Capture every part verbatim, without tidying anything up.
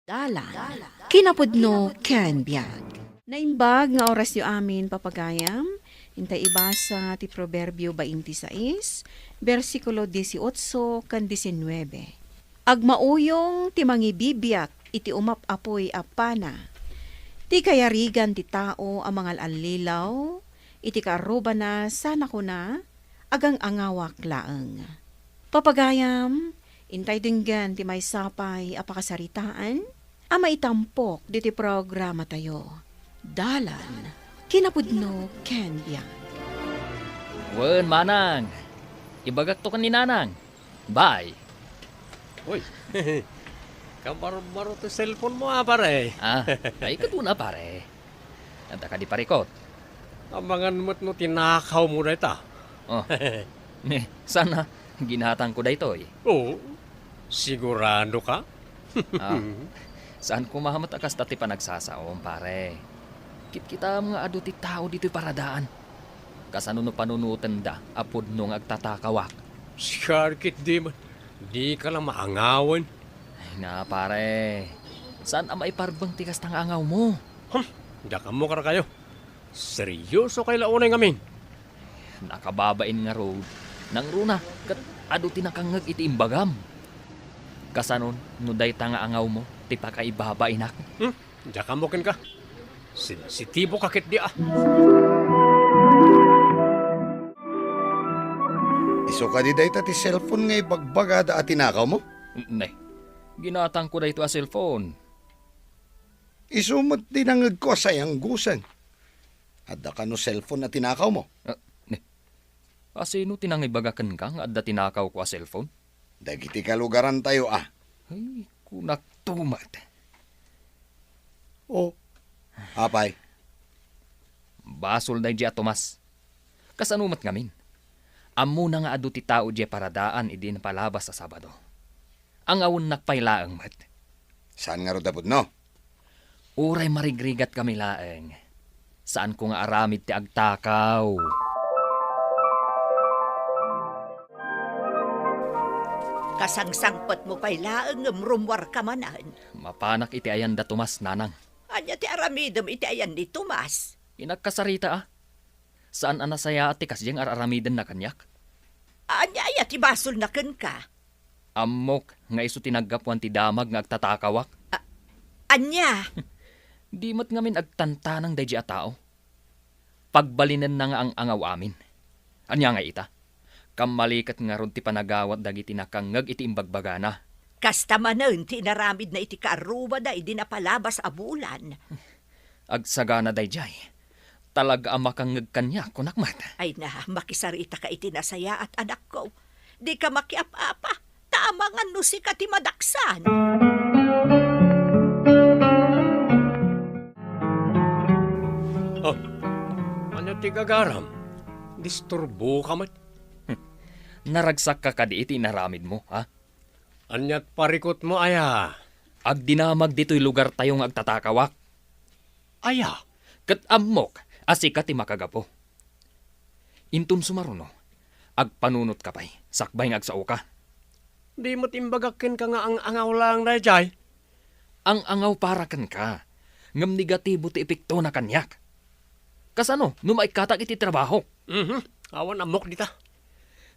Dalan, kinapudno ken biag. Naimbag nga orasyo amin, papagayam. Intay ibasa ti Proverbio twenty-six, bersikulo dieciocho ken diecinuebe. Agmauyong ti mangibibiak iti umap-apoy a pana. Ti kayarigan ti tao a mangal-allilaw iti kaarrubana sana kuna, "Agang-angawak laeng." Papagayam, intay denggen ti maysa pay a pakasaritaan a maitampok ditoy programatayo. Dalan, kinapudno ken biag. Wen, manang. Ibagakto ken ni nanang. Bye. Uy, kamarumaro ti cellphone mo, a, pare. Ah, ay, ket una, pare. Adda kadi parikot? Amangan met no tinakaw mo dayta. Oh. Ni, sana, ginatangko daytoy. Oo. Sigurado ka? Ah, saan koma met a kasta ti panagsasaom, pare. Kitkitaem nga adu ti tao ditoy paradaan. Kasano no panunotenda a pudno nga agtatakawak? Siya, ket di man. Di ka la maangawen. Ay na, pare. Saan a maiparbeng ti kasta nga angawmo? Hmm, diak ammo kadakayo. Serioso kay la unay ngamin. Nakababain ngarud. Nangruna, ket adu ti nakangngeg iti imbagam. Kasano no dayta nga angawmo ti pakaibabainak? Hmm? Diak ammo kenka. Sensitibo ka ketdi, a. Isu kadi dayta ti cellphone nga ibagbagada a tinakawmo? Ne. Ginatangko daytoy a cellphone. Isu met ti nangngegko a sayanggusen. Adda kano cellphone a tinakawmo? Ah, ne. A, sino ti nangibaga kenka nga adda tinakawko a cellphone? Dagiti kalugarantayo, a. Ay, kunak tumet. Oh, apay? Basol daydiay a Tomas. Kasano met ngamin? Ammona nga adu ti tao diay paradaan idi napalabas a Sabado. Angawennak pay laeng met. Saan ngarud a pudno? Uray marigrigat kami laeng, saanko nga aramid ti agtakaw. Kasangsangpetmo pay laeng ngem rummuarka manen. Mapanak iti ayan da Tomas, nanang. Ania ti aramidem iti ayan ni Tomas? Inagkasarita, a. Saan a nasayaat ti kasdiay nga ar-aramidenna kaniak. Ania aya ti basolna kenka? Ammok nga isu ti naggapuan ti damag nga agtatakawak. A-, ania? Di met ngamin agtantanang daydiay a tao. Pagbalinenna nga ang-angaw amin. Ania ngay ita? Kammaliket ngarud ti panagawat dagiti nakangngeg iti imbagbagana. Kasta manen ti inaramidna iti kaarrubada idi napalabas a bulan. Agsagana daydiay, talaga a makangngeg kaniak, kunak met. Ay na, makisarita ka iti nasayaat, anakko. Di ka makiap-apa, ta amangan no sika ti madaksan. Oh, ania ti gagaram? Disturbo ka met. Naragsak ka kadi iti inaramid mo, ha? Aniat parikot mo aya? Agdinamag ditoy lugartayo nga agtatakawak. Aya? Ket ammok a sika ti makagapu. Inton sumaruno, agpanunot ka pay, sakbay nga agsao ka. Di met imbagak kenka nga ang-angaw laeng daydiay? Ang-angaw para kenka, ngem negatibo ti epektona kaniak. Kasano no maikkatak iti trabahok? Mhm. Awan ammok dita.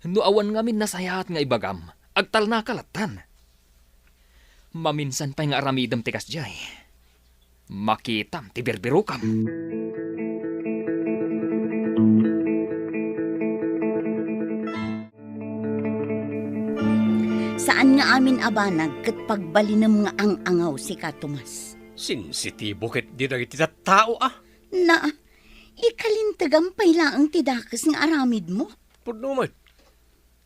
No awan ngamin nasayaat nga ibagam, agtalnaka lattan. Maminsan pay nga aramidem ti kasdiay, makitam ti birbirokam. Saan nga amin a banag ket pagbalinem nga ang-angaw sika, Tomas. Sensitibo ketdi dagiti tattao, a. Na, ikalintegam pay laeng ti dakes nga aramidmo. Pudno met.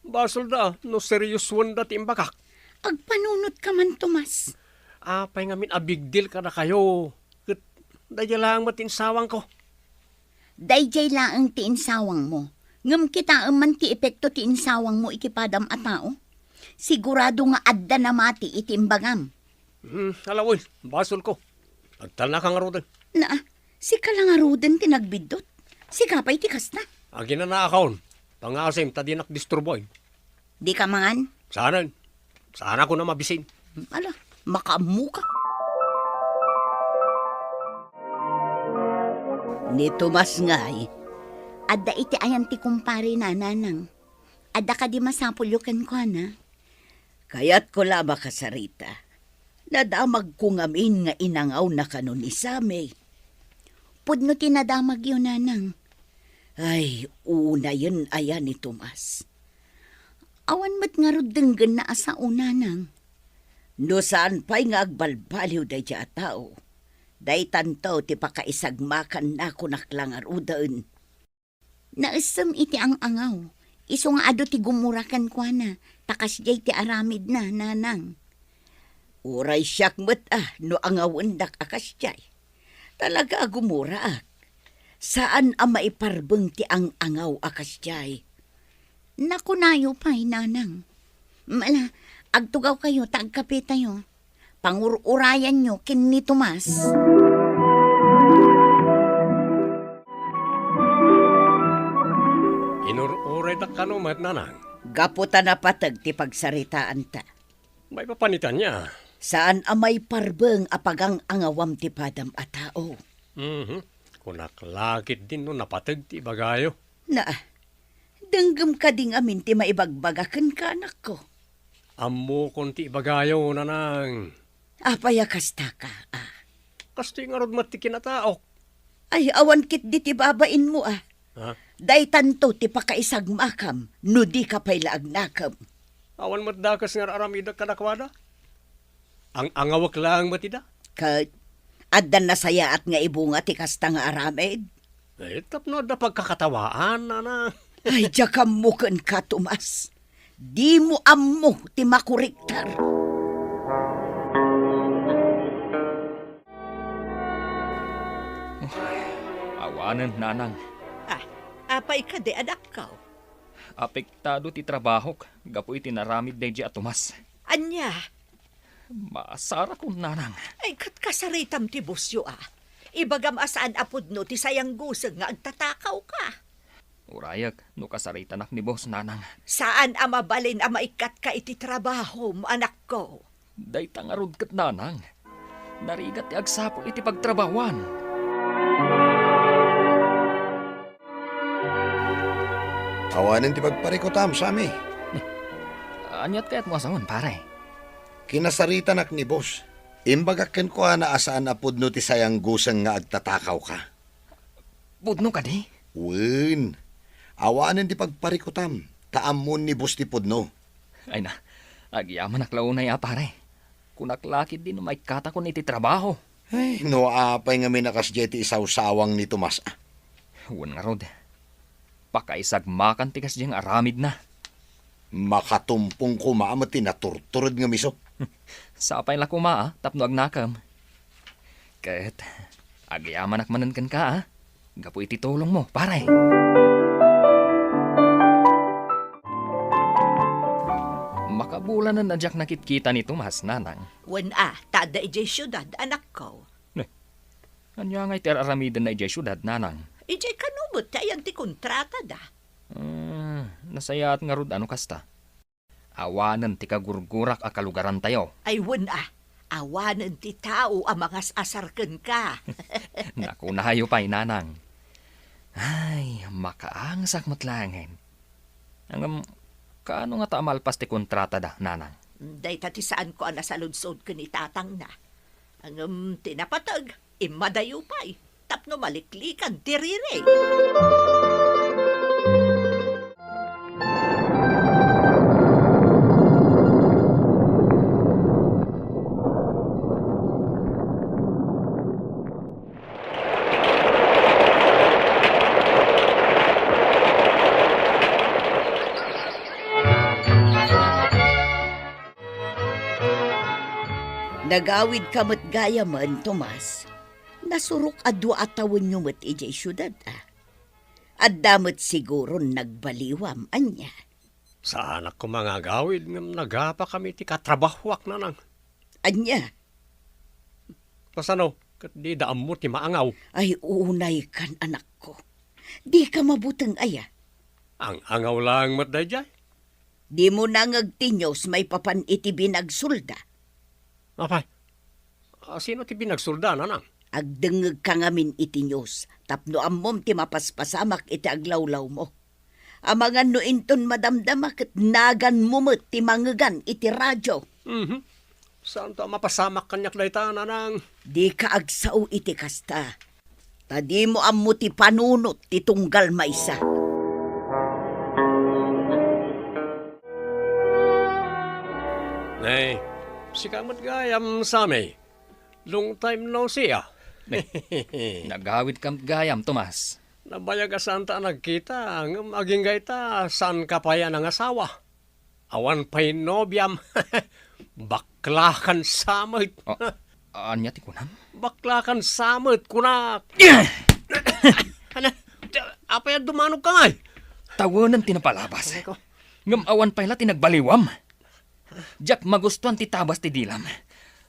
Basolda no seriosoenda ti imbagak. Agpanunotka man, Tomas. Apay ngamin a big deal kadakayo? Ket daydiay laeng met ti insawangko. Daydiay laeng ti insawangmo. Ngem kitaem man ti epekto ti insawangmo iti padam a tao. Sigurado nga adda namati iti imbagam. Hmm, ala wen, basolko. Agtalnaka ngaruden. Na, sika la ngaruden ti nagbiddut. Sika pay ti kasta. Aginanaakon. Pangasim ta dinak disturboen. Dika mangan? Saanen. Saanakon a mabisin. Ala, makaammoka. Ni Tomas ngay. Adda iti ayan ti kumparena, nanang. Adda kadi masapulyo kenkuana? Kayatko la makasarita. Nadamagko ngamin nga inangawna kano ni Sammy. Pudno ti nadamagyo, nanang. Ay, unayen aya ni Tomas. Awan met ngarud denggenna a sao, nanang. No saan pay nga agbalbaliw daydiay a tao, daytanto ti pakaisagmakannakonak la ngaruden. Naessem iti ang-angaw, isu nga adu ti gumura kenkuana, ta kasdiay ti aramidna, nanang. Uray siak met a no angawendak a kasdiay. Talaga a gumuraak. Saan a maiparbeng ti ang-angaw a kasdiay. Nakunayo pay, nanang. Ala, agtugawkayo ta agkapetayo. Pangur-urayanyo ken ni Tomas. Inur-uraydak kano met, nanang? Gapu ta napateg ti pagsaritaanta. Maipapan iti ania? Saan a maiparbeng a pagang-angawam ti padam a tao. Mhm. Kunak la ketdin no napateg ti ibagayo. Na, denggem kadi ngamin ti maibagbaga kenka, anakko? Ammokon ti ibagayo, nanang. Apay a kastaka, a? Kastoy ngarud met ti kinataok. Ay, awan ketdi ti babainmo, a? Ha? Daytanto ti pakaisagmakam no dika pay la agnakem. Awan met dakes nga ar-aramidek kadakuada. Ang-angawek laeng met ida. Ket adda nasayaat nga ibunga ti kasta nga aramid? Eh, tapno adda pagkakatawaan, nanang. Ay, diak ammo kenka, Tomas. Dimo ammo ti makuriktar. Awanen, nanang. Ah, apay kadi, anakko? Apektado ti trabahok gapu iti naramid daydi a Tomas. Ania? Maasarakon, nanang. Ay, ket kasaritam ti bosyo, a. Ibagam a saan a pudno ti sayangguseng nga agtatakawka. Urayek no kasaritanak ni boss, nanang. Saan a mabalin a maikkatka iti trabahom, anakko. Dayta ngarud ket, nanang. Narigat ti agsapul iti pagtrabahuan. Awanen ti pagparikutam, Sammy. Aniat kayatmo a sawen, pare? Kinasaritanak ni boss. Imbagak kenkuana a saan a pudno ti sayangguseng nga agtatakawka. Pudno kadi? Wen. Awanen ti pagparikutam, ta ammon ni boss ti pudno. Ay na, agyamanak la unay a, pare. Kunak la ketdi no maikkatakon iti trabaho. Ay, no apay ngamin a kasdiay ti isawsawang ni Tomas, a? Wen ngarud. Pakaisagmakan ti kasdiay nga aramidna. Makatumpong koma met ti naturtured nga miso. Sapay la koma, a, tapno agnakem. Ket agyamanak manen kenka, a, gapu iti tulongmo, pare. Makabulanen a diak nakitkita ni Tomas, nanang. Wen a, ta adda idiay siudad, anakko. Ne, ania ngay ti ar-aramidenna idiay siudad, nanang? Idiay kano met ti ayan ti kontratada. Ah, nasayaat ngarud a no kasta. Awanen ti kagurgurak a kalugarantayo. Ay, wen a, awanen ti tao a mangas-asar kenka. Nakunayo pay, nanang. Ay, makaangsak met laengen. Ngem, kaano ngata a malpas ti kontratada, nanang? Dayta ti saanko a nasaludsod ken ni tatangna. Ngem ti napateg, immadayo pay tapno maliklikan ti riri. Nagawidka met gayamen, Tomas. Nasurok a dua a tawenyo met idiay siudad, a. Adda met siguron nagbaliwam, ania? Saanak koma nga agawid ngem nagapakami ti katrabahuak, nanang. Ania? Kasano? Ket dida ammo ti maangaw. Ay, unaykan, anakko. Dika mabuteng aya? Ang-angaw laeng met daydiay. Dimo nangeg ti news maipapan iti binagsolda? Apay, a, sino ti binagsolda, nanang? Agdengngegka ngamin iti news tapno ammom ti mapaspasamak iti aglawlawmo. Amangan no inton madamdama ket naganmo met ti mangegan iti radio. Mhm. Saanto a mapasamak kaniak dayta, Nanang. Dika agsao iti kasta. Ta dimo ammo ti panunot ti tunggal maysa. Nay, sika met gayam, Sammy. Long time no see, ah. Nagawidkam gayam, Tomas. Nabayag a saanta a nagkita, ngem agingga ita, saanka pay a nangasawa. Awan pay nobiam. Baklakan sa met. Ah, ania ti kunam? Baklakan sa met, kunak. Ano? Apay a dumanogka ngay? Tawenem ti napalabas. Aray ko. Ngem awan pay la ti nagbaliwam. Diak magustuan ti tabas ti dilam.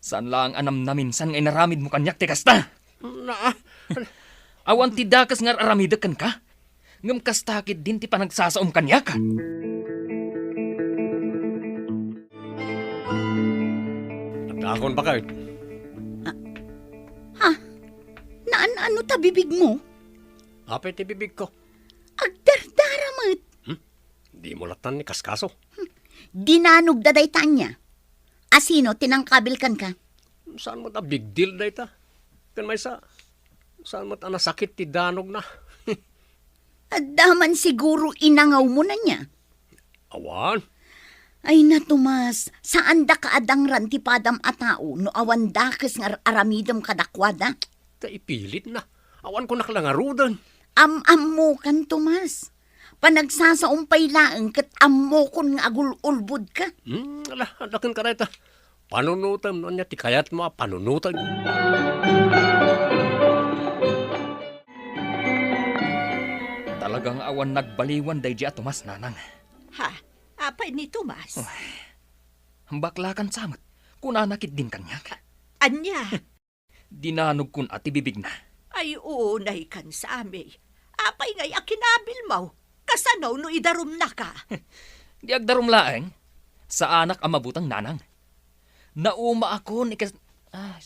Saan laeng a namnaminsan nga inaramidmo kaniak ti kasta. Na, Awan ti dakes nga ar-aramidek kenka, ngem kasta ketdin ti panagsasaom kaniak. Nagdakon ba kayo? Ah, ha? Naan-ano ta bibigmo? Apay ti bibigko? Agdardara met. Hmm? Dimo lattan ni kaskaso. Dinanogda dayta ania? Asino ti nangkabil kenka? Saan met a big deal dayta? Ken maysa, saan met a nasakit ti danogna? Adda man siguro inangawmo ania? Awan. Ay na, Tomas, saandaka a dangran ti padam a tao no awan dakes nga ar-aramidem kadakuada? Ta ipilitna. Awan kunak la ngaruden. Am-ammokan, Tomas. Panagsasaom pay laeng ket ammokon nga agul-ulbodka. Hmm, ala, adda kenka dayta. Panunotem no ania ti kayatmo a panunotem. Talaga nga awan nagbaliwan daydiay a Tomas, Nanang. Ha? Apay ni Tomas? Ay, baklakan sa met. Kunana ketdin kaniak. Ania? Dinanogkon a ti bibigna. Ay, unaykan, Sammy. Apay ngay a kinabilmo? Kasano no idarumnaka? Di agdarum laeng. Saanak a mabuteng, Nanang. Naumaakon ikas-, ah,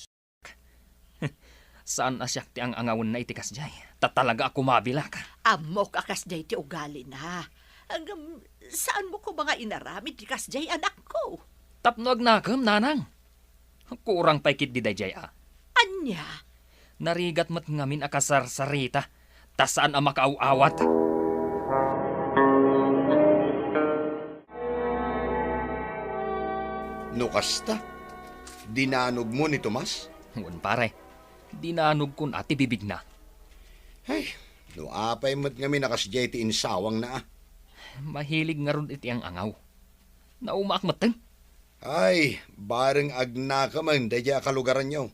saan a siak ti ang-angawenna iti kasdiay. Ta talaga a kumabilak. Ammok a kasdiay ti ugalina. Ngem, saanmo koma nga inaramid ti kasdiay, anakko? Tapno agnakem, Nanang. Kurang pay ketdi daydiay a. Ania? Narigat met ngamin a kasarsarita, ta saan a makaaw-awat. No kasta, dinanogmo ni Tomas? Wen, pare. Dinanogkon a ti bibigna. Ay, no apay met ngamin a kasdiay ti insawangna a. Mahilig ngarud iti ang-angaw. Naumaak metten. Ay, bareng agnakemen daydiay a kalugaranyo.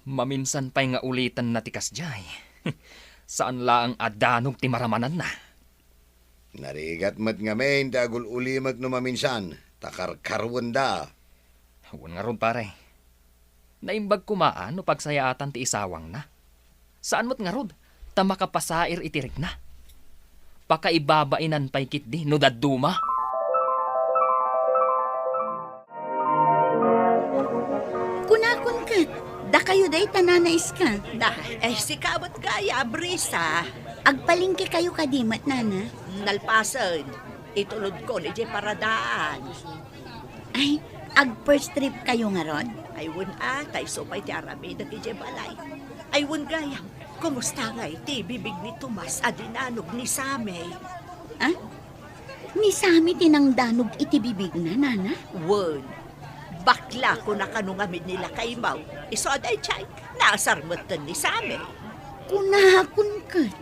Maminsan pay nga ulitenna ti kasdiay. Saan laeng a danog ti maramananna. Narigat met ngamin ti agul-ulimek no maminsan, ta karkarwenda. Wen ngarud, pare. Naimbag koma a no pagsayaatan ti isawangna. Saan met ngarud, ta makapasair iti rikna. Pakaibabainan pay ketdi no dadduma. Kunakon ket, dakayo dayta, Nana Iska. Da, eh, sika met gayam, Brisa. Agpalengke kayo kadi met, Nana? Nalpasen, itulodkon idiay paradaan. Ay, ag-first trip kayo ngarud? Ay, wen a, ta isu pay ti aramidek idiay balay. Ay, wen gayam, kumusta ngay ti bibig ni Tomas a dinanog ni Sammy? Ah? Ni Sammy ti nangdanog iti bibigna, Nana? Wen. Bakla, kuna kano ngamin ni lakaymo. Isu a daydiay, naasar metten ni Sammy. Kunakon ket.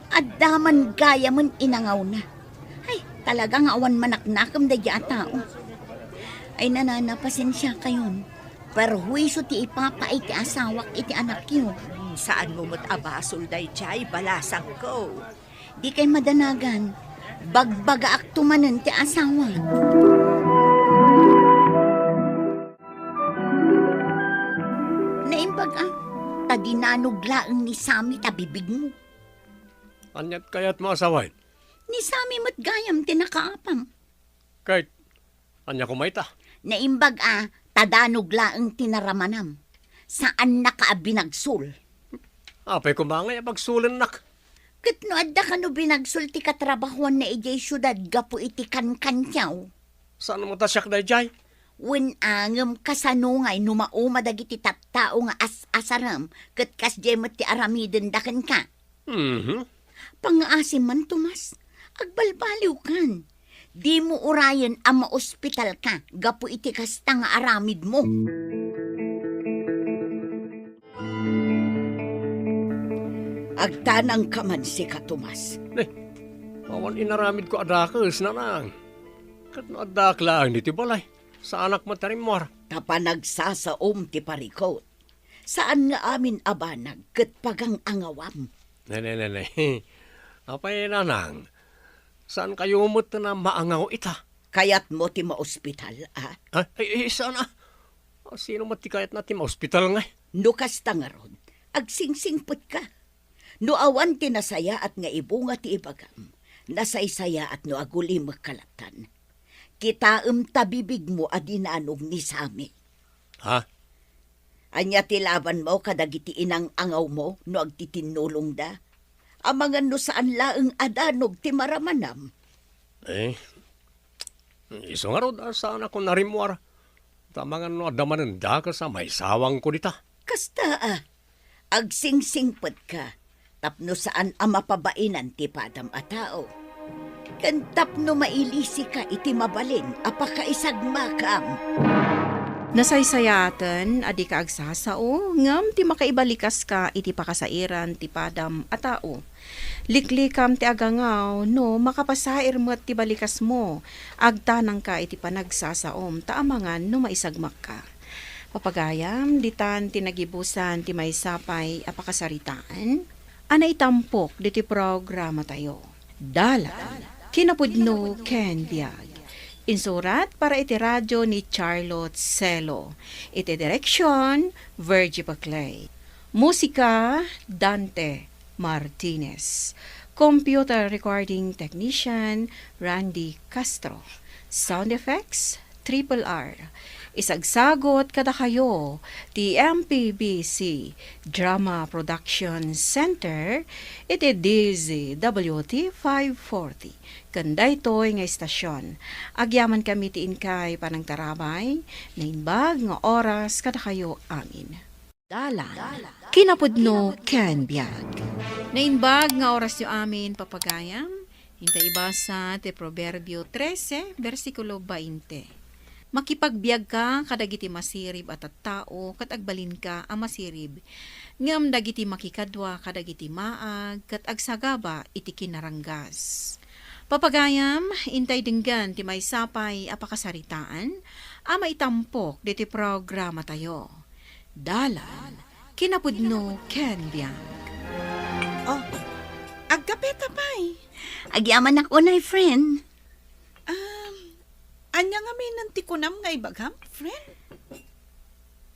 Adda man gayamen inangawna. Ay, talaga nga awan manaknakem daydiay a tao. Ay, Nana, pasensiakayon. Perhuiso ti ipapaay ti asawak iti anakyo. Hmm, saanmo met a basol daydiay, balasangko. Dikay madanagan, bagbagaakto manen ti asawak. Naimbag a, ta dinanog laeng ni Sammy ta bibigmo. Ania't kayatmo a sawen? Ni Sammy met gayam ti nakaapam. Ket ania koma ita? Naimbag a, ta danog laeng ti naramanam. Saannaka a binagsul. Apay koma ngay a bagsulennak? Ket no adda kano binagsul ti katrabahuanna idiay siudad gapu iti kankantiaw? Saan met a siak daydiay? Wen a, ngem kasano ngay no mauma dagiti tattao nga as-asarem ket kasdiay met ti aramidenda kenka? Mhm. Pangngaasim man, Tomas, agbalbaliwkan. Dimo urayen a maospitalka gapu iti kasta nga aramidmo. Agtanangka man sika, Tomas. Ne, awan inaramidko a dakes, nanang. Ket no addaak laeng ditoy balay, saanak met a rimmuar. Ta panagsasaom ti parikut. Saan nga amin a banag ket pagang-angawam. Ne, ne, ne, ne. Apay, nanang, saankayo met a maangaw ita? Kayatmo ti maospital, a? Ah, ay, ay, saan, a? Ah, sino met ti kayatna ti maospital ngay? No kasta ngarud, agsingsingpetka. No awan ti nasayaat nga ibunga ti ibagam, nasaysayaat no agulimekka lattan. Kitaem ta bibigmo a dinanog ni Sami. Ha? Ania ti labanmo kadagiti inang-angawmo no agtitinnulongda? Amangan no saan laeng a danog ti maramanam. Eh, isu ngarud a saanakon a rimmuar. Ta amangan no adda manen dakes a maisawangko dita. Kasta a, agsingsingpetka tapno saan a mapabainan ti padam a tao, ken tapno mailisika iti mabalin a pakaisagmakam. Nasaysayaaten a dika agsasao, ngem ti makaibalikaska iti pakasairan ti padam a tao. Liklikam ti agangaw no makapasair met ti balikasmo, agtanangka iti panagsasaom ta amangan no maisagmakka. Papagayam, ditan ti nagibusan ti maysa pay a pakasaritaan a naitampok ditoy programatayo. Dalan, kinapudno ken biag. Insurat para iti radio ni Charlotte Celo. Iti direksyon, Virgie Paclay. Musika, Dante Martinez. Computer recording technician, Randy Castro. Sound effects, Triple R. Isagsagot kadakayo ti M P B C Drama Production Center iti D Z W T five forty. Ken daytoy nga istasyon, agyamankami ti inkay panangtarabay, naimbag nga oras kadakayo amin. Dalan, kinapudno ken biag. Naimbag nga orasyo amin, papagayam. Inta ibasa ti Proverbio trese, bersikulo bainte. Makipagbiagka kadagiti masirib a tattao ket agbalinka a masirib, ngem dagiti makikadua kadagiti maag ket agsagaba iti kinaranggas. Papagayam, intay denggen ti maysa pay a pakasaritaan a maitampok ditoy programatayo. Dalan, kinapudno ken biag. Oh, agkapeta pay. Agyamanak unay, friend. Um, ania ngamin ti kunam nga ibagam, friend?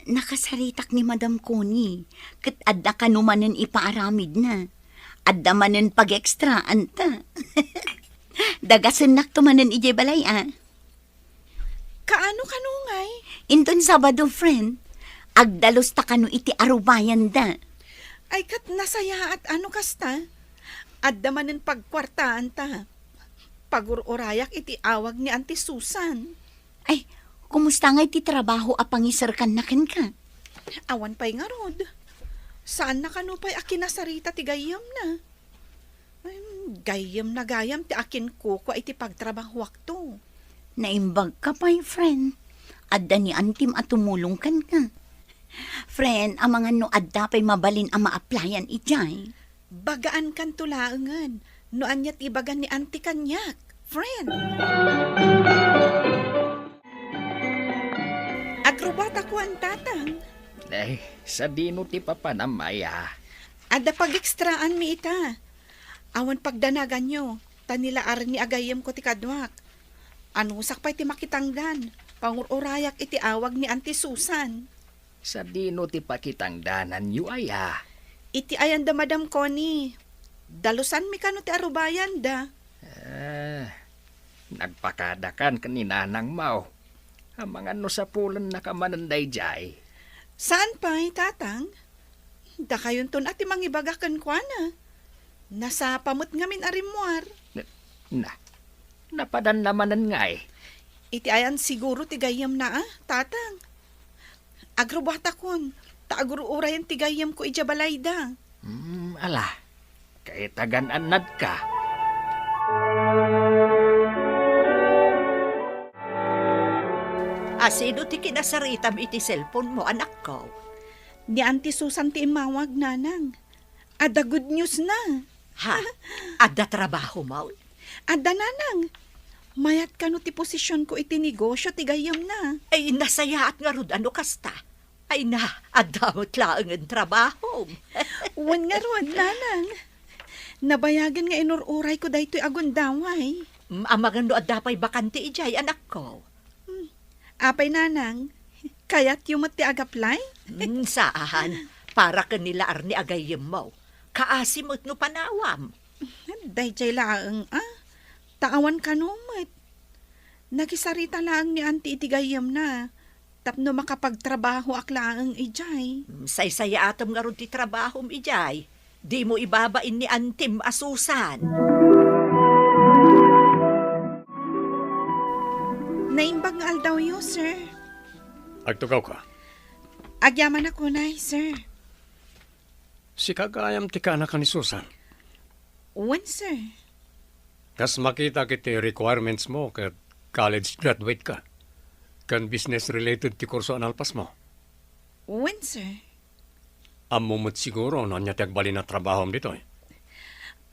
Nakasaritak ni Madam Connie, ket adda kano manen ipaaramidna. Adda manen pag-extraanta. Dagasennakto manen idiay balay, a. Kaano kano ngay? Inton Sabado, friend, agdalusta kano iti arubayanda. Ay, ket nasayaat a no kasta. Adda manen pagkuartaanta. Pagur-urayak iti awag ni Auntie Susan. Ay, kumusta ngay ti trabaho a pangiserkanna kenka? Awan pay ngarud. Saanna kano pay a kinasarita ti gayyemna. Ay, gayyemna gayam ti akinkukua iti pagtrabahoakto. Naimbagka pay, friend. Adda ni Antim a tumulong kenka. Friend, amangan no adda pay mabalin a ma-applyan idiay. Bagaankanto laengen no ania ti ibaga ni Auntie kaniak, friend. Agrubata kuan, Tatang. Ay, sadino ti papanam, aya? Adda pag-extraanmi ita. Awan pagdanaganyo, ta ni la Arnie a gayyemko ti kaduak. Anusak pay ti makitangdan, pangur-urayak iti awag ni Auntie Susan. Sadino ti pakitangdananyo, aya? Iti ayan da Madam Connie. Dalusanmi kano ti arubayanda. Ah, nagpakadakan ken ni nanangmo. Amangan no sapulennaka manen daydiay. Saan pay, Tatang? Dakayonton a ti mangibaga kenkuana. Nasapa met ngamin a rimmuar. Na, na, napadanna manen ngay. Iti ayan siguro ti gayyemna a, Tatang. Agrubatakon, ta agur-urayen ti gayyemko idiay balayda. Hmm, ala, kaitagan-annadka. Asino ti kinasaritam iti cellphone mo, anakko? Ni Auntie Susan ti immawag, Nanang. Adda good news na. Ha? Adda trabaho mo? Adda, Nanang. Mayat kano ti posisyonko iti negosyo ti gayyemna. Ay, nasayaat ngarud a no kasta. Ay na, adda met laengen trabahom. Wen ngarud, Nanang. Nabayagen nga inur-urayko daytoy a gundaway. Mm, amangan no adda pay bakante idiay, anakko. Hmm. Apay, Nanang? Kayatyo met ti ag-apply? Mm, saan. Para ken ni la Arne a gayyemmo. Kaasi met no panawam. Daydiay laeng a. Ta awan kano met. Nakisarita laeng ni Auntie iti gayyemna. Tapno makapagtrabahoak laeng idiay. Mm, saysayaatem ngarud ti trabahom idiay. Dimo ibabain ni Antim a Susan. Naimbag nga aldawyo, sir. Agtugawka. Agyamanak unay, sir. Sika gayam ti kaanakan ni Susan? Wen, sir. Kas makitak iti requirements mo ket college graduate ka, ken business related ti kurso a nalpas mo? Wen, sir. Ammo met siguro no ania ti agbalin a trabahom ditoy?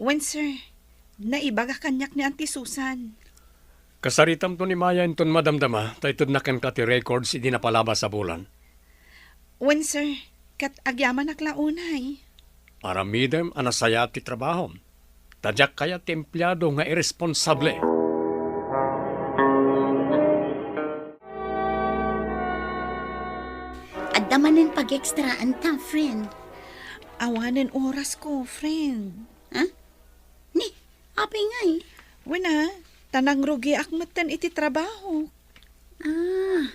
Wen, sir. Naibaga kaniak ni Auntie Susan. Kasaritamto ni Maya inton madamdama, ta itedna kenka ti records idi napalabas a bulan. Wen, sir. Ket agyamanak la unay. Aramidem a nasayaat ti trabahom. Ta diak kayat ti empleado nga irresponsable. Adda manen pag-extraanta, friend. Awanen orasko, friend. Ha? Ni, apay ngay? Wen a, ta nangrugiak metten iti trabaho. Ah,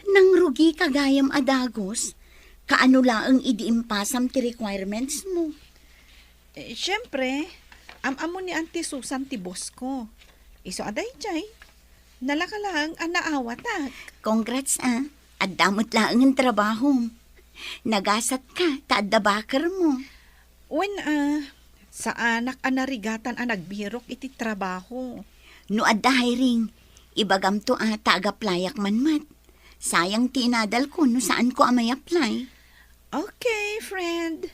nangrugika gayam a dagus? Kaano laeng idi impasam ti requirements mo? Eh, siyempre, am-ammo ni Auntie Susan ti boss ko. Isu a daydiay, nalaka laeng a naawatak. Congrats, ah. Adda met laengen trabahom. Nagasatka ta adda bakermo. Wen a, saanak a narigatan a nagbirok iti trabaho. No adda hiring, ibagamto a ta ag-applyak man met. Sayang ti inadalko no saanko a may-apply. Okay, friend.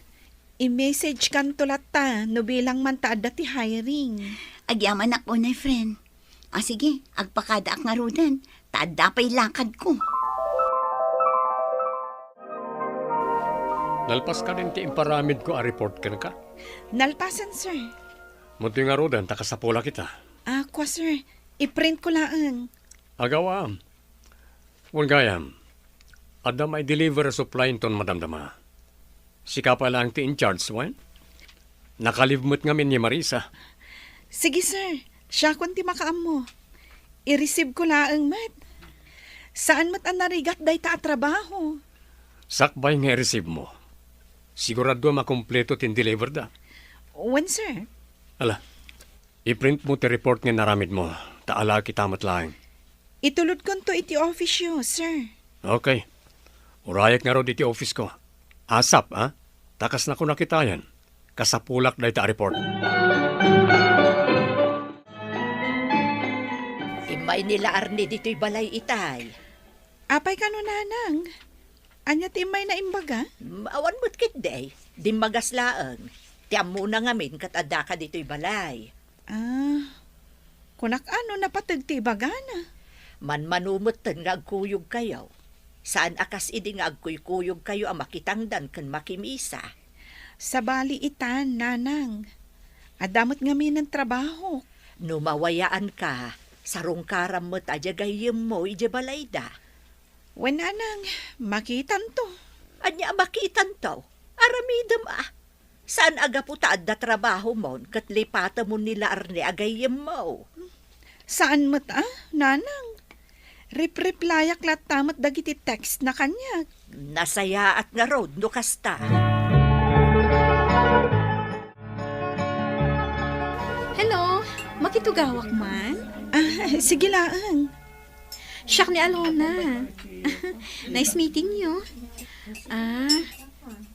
I-message kanto latta no bilang man ta adda ti hiring. Agyamanak unay, friend. A, sige, agpakadaak ngaruden, ta adda pay lakadko. Nalpas kadin ti imparamidko a report kenka? Nalpasen, sir. Muddi ngaruden, ta kasapulak ita. Ah, kua, sir. I-print ko laeng. Agawa. Wen gayam, adda maideliver a supply inton madamdama. Sika pay laeng ti in charge, wen? Naka-leave met ngamin ni Marisa. Sige, sir. Siakon ti makaammo. I-receive ko laeng met. Saan met a narigat dayta a trabaho. Sakbay nga i-receive mo. Sigurado a makumpleto ti in-deliver da. Wen, sir. Ala, i-print mo ti report nga inaramid mo, ta ala kita met laeng. Itulodkonto iti office yo, sir. Okay. Urayek ngarud iti office ko. Asap, ha? Ta kas nakunak itayen, kasapulak dayta a report. Immay ni la Arne ditoy balay itay. Apay kano, Nanang? Ania ti immayna imbaga? Mm, awan met ketdi. Dimmagas laeng. Ti ammona ngamin ket addaka ditoy balay. Ah, kunak a no napateg ti ibagana. Manmano metten nga agkuyogkayo. Saan a kas idi nga agkuykuyogkayo a makitangdan ken makimisa. Sabali itan, Nanang. Adda met ngaminen trabaho. No mawayaanka, sarungkaram met a diay gayyemmo idiay balayda. Wen, Nanang, makitanto. Ania a makitanto? Aramidem a. Saan a gapu ta adda trabahomon ket lipatemon ni la Arne a gayyemmo? Saan met a, Nanang. Ripreplayak latta met dagiti textna kaniak. Nasayaat ngarud no kasta. Hello, makitugawak man? Ah, sige laeng. Siak ni Alona. Nice meeting you. Ah,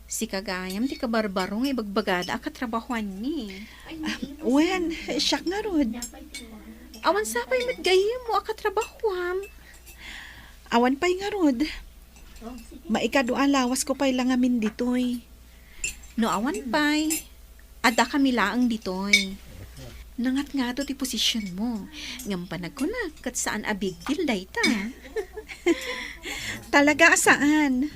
sika gayam ti kabarbaro nga ibagbagada a katrabahuanmi. Ah, wen, siak ngarud. Awan sapay met gayyemmo a katrabahuam. Awan pay ngarud. Maikadua a lawasko pay la ngamin ditoy. No awan pay, adda kami laeng ditoy. Nangatngato ti positionmo. Ngem panagkunak, ket saan a big deal dayta. Talaga a saan.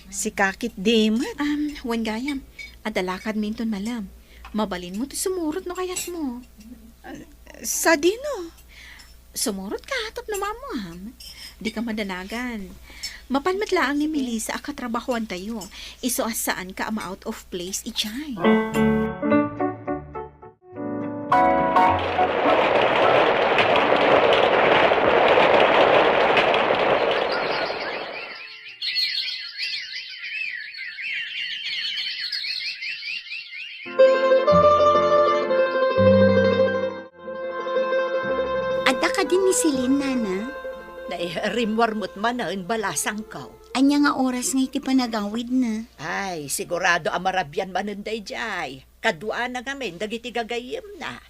Sika ketdi met. Um, wen gayam, adda lakadmi inton malem. Mabalinmo ti sumurot no kayatmo. Sadino? Sumurot ka tapno maammuam. Dika madanagan. Mapan met laeng ni Melissa a katrabahuantayo. Isu a saanka a ma-out of place idiay. Adda kadi ni Celine, nana? Nay, rimmuar met manen, balasangko. Ania nga oras nga iti panagawidna? Ay, sigurado a marabian manen daydiay. Kaduana ngamin dagiti gagayyemna.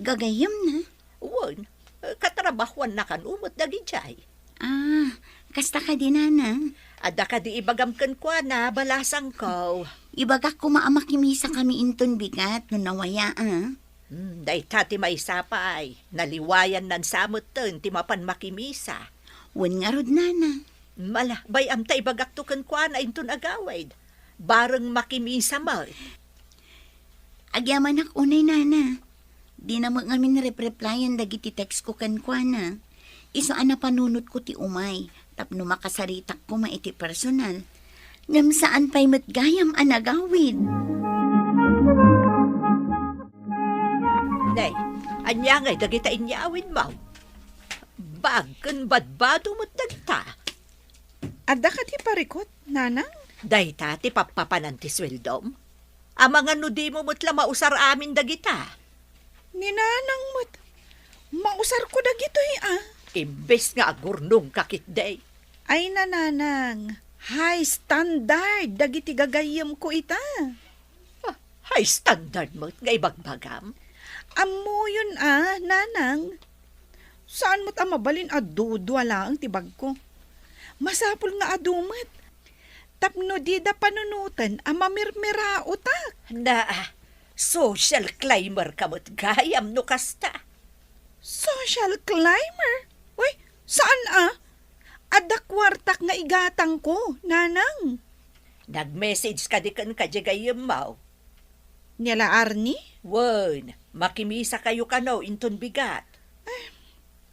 Gagayyemna? Wen, katrabahuanna kano met dagidiay. Ah, kasta kadi, nana? Adda kadi ibagam kenkuana, balasangko? Ibagak koma a makimisa kami inton bigat no nawaya, a. Hmm, dayta ti maysa pay. Naliwayannan sa metten ti mapan makimisa. Wen ngarud, nana. Mala, bay-am ta ibagakto kenkuana inton agawid. Bareng makimisa met. Agyamanak unay, nana. Dina met ngamin rep-replyan dagiti textko kenkuana. Isu a napanunotko ti umay tapno makasaritak koma iti personal. Ngem saan pay met gayam a nagawid. Nay, ania ngay dagita inyawidmo? Bag ken badbado met dagita. Adda kadi parikut, nanang? Dayta ti pappapanan ti sueldom? Amangan no dimo met la mausar amin dagita. Ni nanang met, mausarko dagitoy, a. Imbes nga agurnongka ketdi. Ay, nanang, high standard dagiti gagayyemko ita. Ah, high standard met nga ibagbagam? Ammoyon a, nanang. Saan met a mabalin a dudua laeng ti bagko. Masapul nga adu met. Tapno dida panunoten a mamirmiraotak. Naa, social climber ka met gayam no kasta. Social climber? Uy, saan a? Adda kuartak nga igatangko, nanang. Nag-message kadi kenka diay gayyemmo? Ni la Arnie? Wen, makimisakayo kano inton bigat.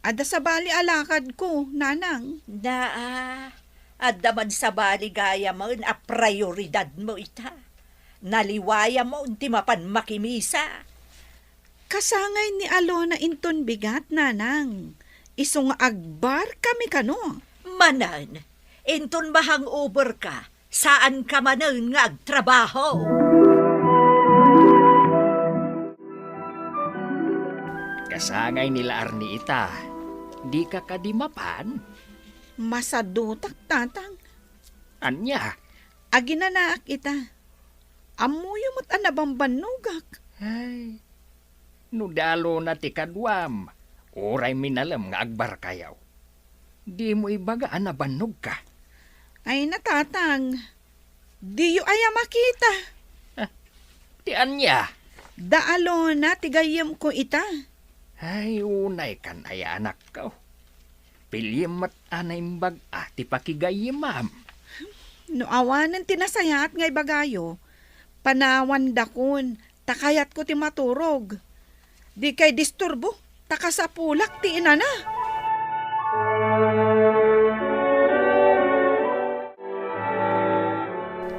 Adda sabali a lakadko, nanang. Naa, adda man sabali gayamen a prioridadmo ita. Naliwayamon ti mapan makimisa. Kasangay ni Alona inton bigat, nanang. Isu nga agbar kami kano. Manen, inton mahangover ka, saanka manen nga agtrabaho. Kasangay ni la Arnie ita, dika kadi mapan? Masadutak, tatang. Ania? Aginanaak ita. Ammoyo met a nabambannogak. Ay, no da Alona ti kaduam, uray minalem nga agbarkayo. Dimo ibaga a nabannogka. Ay, natatang, diyo aya makita. Ah, ti ania? Da Alona ti gayyemko ita. Ay, unay kan aya, anakko. Piliem met a naimbag-a ti pakigayyemam. No awanen ti nasayaat nga ibagayo, panawandakon, ta kayatko ti maturog. Dikay disturbo, ta kasapulak ti inana.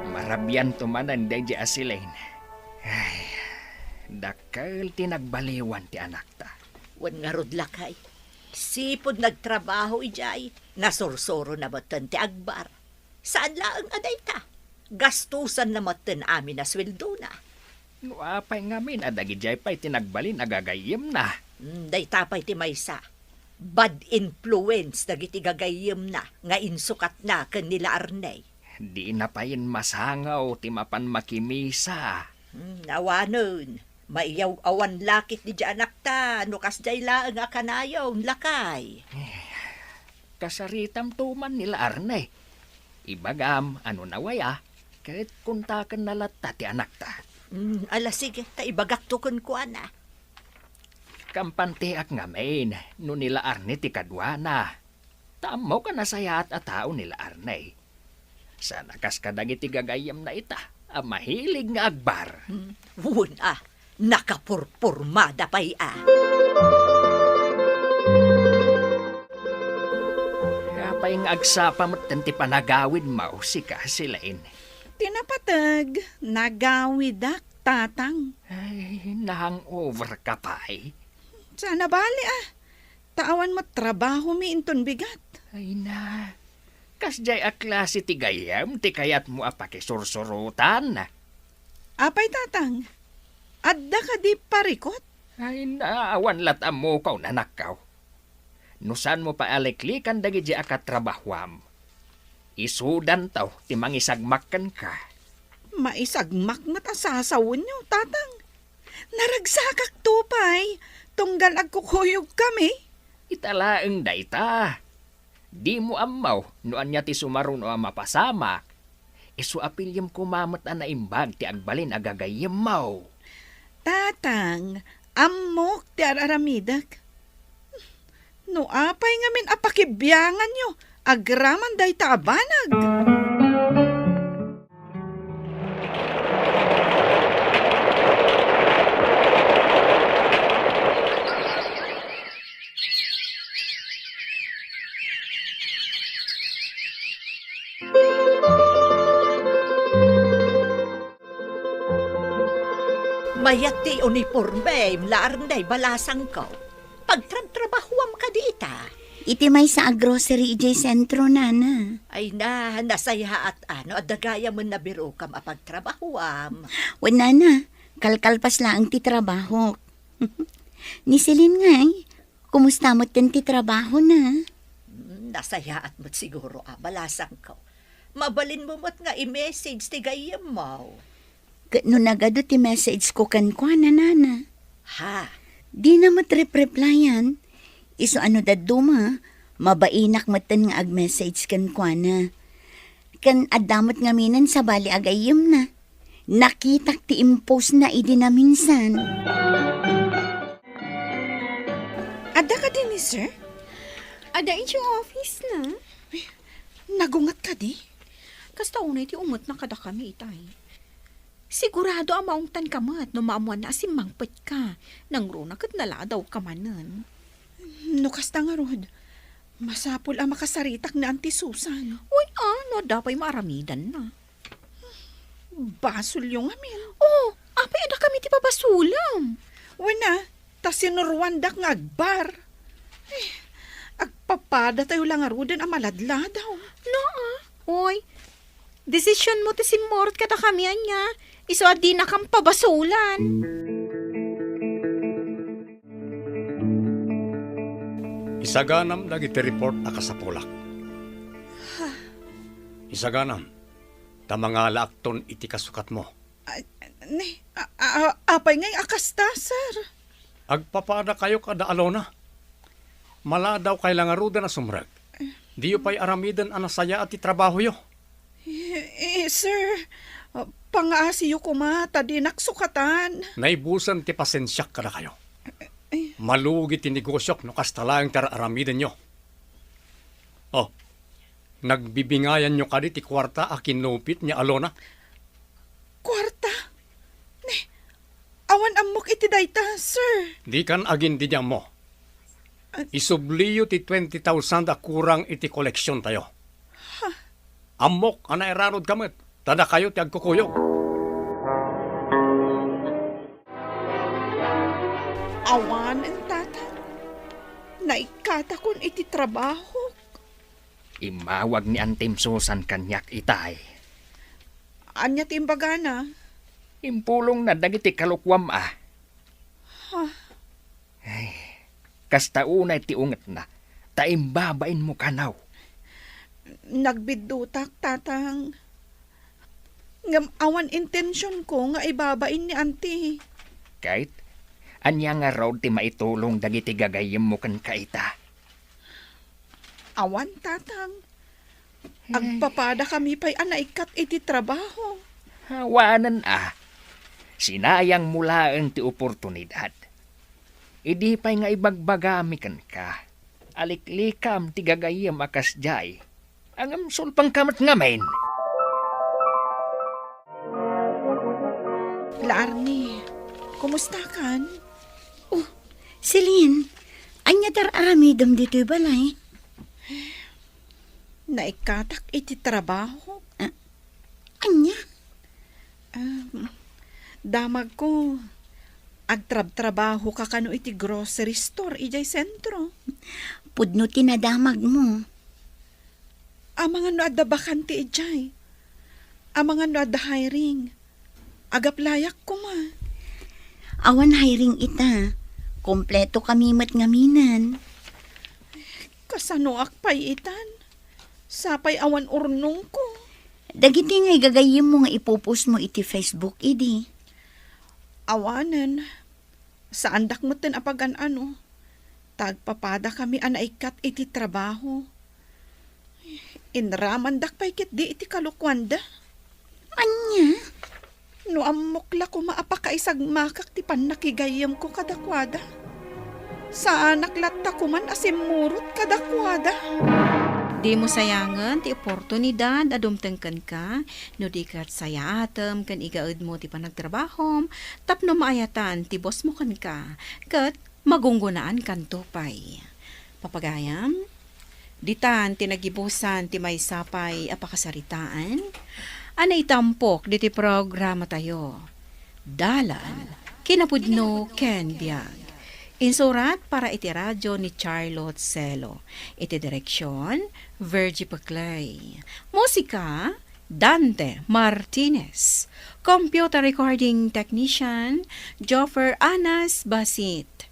Marabianto manen daydi a Celine. Ay, dakkel ti nagbaliwan ti anakta. Wen ngarud, lakay. Sipud nagtrabaho idiay, nasursurona metten ti agbar. Saan laeng a dayta. Gastusanna metten amin a sueldona. No apay ngamin a dagidiay pay ti nagbalin a gagayyemna? Hmm, dayta pay ti maysa. Bad influence dagiti gagayyemna nga insukatna ken ni La Arney. Dina payen masangaw ti mapan makimisa. Hmm, awanen. Maiyaw-awan la ketdi diay anakta, no kasdiay laeng a kanayon, lakay. Eh, kasaritamto man ni La Arney. Ibagam a no nawaya, ket kontakenna latta ti anakta. Hmm, ala, sige, ta ibagakto kenkuana. Kampantiak ngamin no ni La Arney ti kaduana. Ta ammok a nasayaat a tao ni La Arney. Saan a kas kadagiti gagayyemna ita a mahilig nga agbar. Hmm, wen a, nakapurpurmada pay a. Apay nga agsapa metten ti panagawidmo, sika, Celine? Ti napateg, nagawidak, Tatang. Ay, na-hangover ka pay? Saan a bali a. Ta awan met trabahomi inton bigat. Ay na, kasdiay a klase ti gayyem ti kayatmo a pakisursurotan? Apay, Tatang, adda kadi parikut? Ay na, awan lat ammokaw, nanakkaw. No saanmo pay a liklikan dagidiay a katrabahoam, isudanto ti mangisagmak kenka. Maisagmak met a sasawenyo, Tatang. Naragsakakto pay, tunggal agkukuyogkami. Ita laeng dayta. Dimo ammo no ania ti sumaruno a mapasamak. Isu a piliem koma met a naimbag ti agbalin a gagayyemmo. Tatang, ammok ti ar-aramidek. No apay ngamin a pakibianganyo agraman dayta a banag? Mayat ti unipormem, La Arney, balasangko. Pagtrabtrabahoam kadi ita? Iti maysa a grocery idiay sentro, nana. Ay na, nasayaat a no adda gayamen a birokam a pagtrabahoam. Wen, nana, kalkalpas laeng ti trabahok. Ni Celine ngay, kumusta metten ti trabahona? Hmm, nasayaat met siguro a balasangko. Mabalinmo met nga i-message ti gayyemmo. Ket no nagadu ti message ko kenkuana, nana? Ha? Dina met rep-replyan. Isu a no dadduma, mabainak metten nga ag-message kenkuana. Ken adda met ngaminen sabali a gayyemna. Nakitak ti impostna idi naminsan. Adda kadi ni sir? Adda idiay office na. Nagunget kadi? Kasta unay ti ungetna kadakami itay. Sigurado a maungtanka met no maammoanna a simmangpetka. Nangruna ket naladawka manen. No kasta ngarud, masapul a makasaritak ni Auntie Susan. Wen a, no adda pay maaramidanna. Basolyo ngamin. Oh, apay a dakami ti pabasolam? Wen a, ta sinuruandak nga agbar. Eh, agpapadatayo la ngaruden a maladladaw. Naa. Oy, desisionmo ti simmurot kadakami ania. Isu a dinakam pabasolan. Isaganam dagiti report a kasapulak. Isaganam, ta mangalaakton iti kasukatmo. Ah, ni, a, a, a, apay ngay a kasta, sir? Agpapadakayo kada Alona. Maladawkay la ngaruden a sumrek. Diyo pay aramiden a nasayaat ti trabahoyo. Eh, eh, sir, ah, pangaasiyo koma ta dinak sukatan. Naibusen ti pasensiak kadakayo. Eh. Malugi ti negosiok no kasta laeng ti ar-aramidenyo. Oh, nagbibingayanyo kadi ti kuarta a kinupit ni Alona? Kuarta? Ni, awan ammok iti dayta, sir. Dikan agin-, diay ammo. Ah. Isubliyo ti twenty thousand a kurang iti koleksiontayo. Ha? Ammok a nairanudka met, ta dakayo ti agkukuyog. Awanen, Tatang. Naikkatakon iti trabahok. Immawag ni Antim Susan kaniak itay. Ania ti imbagana? Impulongna dagiti kalokuam a. Ha? Ay, kasta unay ti ungetna, ta imbabainmo kano. Nagbiddutak, Tatang. Ngem awan intensionko nga ibabain ni Auntie. Kayat, ania ngarud ti maitulong dagiti gagayyemmo kenka ita? Awan, Tatang. Eh. Agpapadakami pay a naikkat iti trabaho. Awanen a. Sinayangmo laeng ti oportunidad. Idi pay nga ibagbagami kenka, aliklikam ti gagayyem a kasdiay. Ngem sulpangka met ngamin. La Arnie, kumustakan? Oh, Celine, ania ti ar-aramidem ditoy balay? Naikkatak iti trabaho. Ah, ania? Um, damagko, agtrabtrabaho ka kano iti grocery store idiay sentro. Pudno ti nadamagmo. Amangan no adda bakante idiay. Amangan no adda hiring. Agaplayak koma. Awan hiring ita. Kompleto kami met ngaminen. Kasanoak pay itan? Sapay awan urnongko. Dagiti nga igagayyemmo nga ipupusmo iti Facebook idi. Awanen. Saandak metten a pagan-ano. Ta agpapadakami a naikkat iti trabaho. Inramandak pay ketdi iti kalokuanda. Ania? No ammok la koma a pakaisagmakak ti pannakigayyemko kadakuada, saanak latta koman a simmurot kadakuada. Dimo sayangen ti oportunidad a dumteng kenka, no di ket sayaatem ken igaedmo ti panagtrabahom tapno maayatan ti bosmo kenka, ket magunggonaankanto pay. Papagayam, ditan ti nagibusan ti maysa pay a pakasaritaan a naitampok ditoy programatayo, Dalan, Kinapudno ken Biag. Insurat para iti radio ni Charlotte Celo. Iti direksyon, Virgie Peclay. Musika, Dante Martinez. Computer recording technician, Joffer Anas Basit.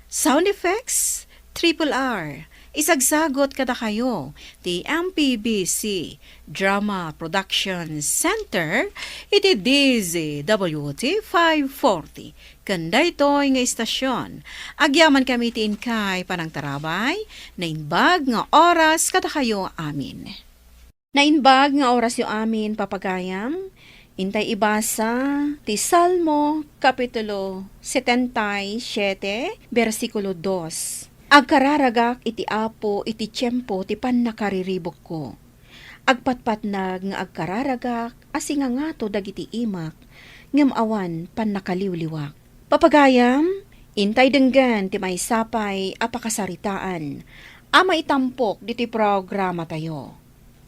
Sound effects, Triple R. Isagsagot kadakayo ti M P B C Drama Production Center iti D Z W T five forty. Ken daytoy nga istasyon, agyamankami ti inkay panangtarabay, naimbag nga oras kadakayo amin. Naimbag nga orasyo amin, papagayam, intay ibasa ti Salmo, Kapitulo setenta y siete, bersikulo dos. Agkararagak iti Apo iti tiempo ti pannakariribukko. Agpatpatnag nga agkararagak a singangato dagiti imak, ngem awan pannakaliwliwak. Papagayam, intay denggen ti maysa pay a pakasaritaan a maitampok ditoy programatayo.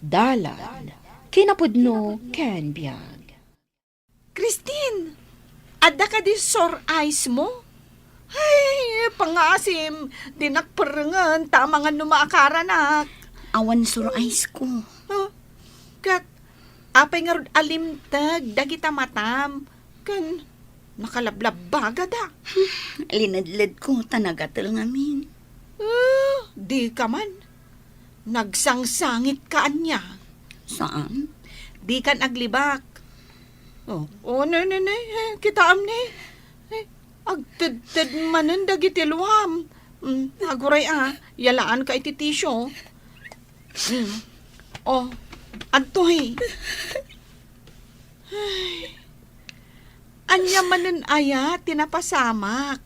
Dalan, Kinapudno ken Biag. Christine, adda kadi sore eyes mo? Ay, pangasim, dinak perrengen, ta amangan no maakaranak. Awan sore eyes ko. Huh? Ket apay ngarud a limteg dagita matam? Ken nakalablabagada. Linedled ko ta nagatel ngamin. Ah, di ka man. Nagsangsangitka ania? Saan? Di kan aglibak. Oh, oh, ne, ne, ne, eh, kitaam ni. Eh, agtedted manen dagiti luam. Mm, aguray a, yalaanka iti tisyo. Mm. Oh, adtoy. Ay. Ania manen aya ti napasamak?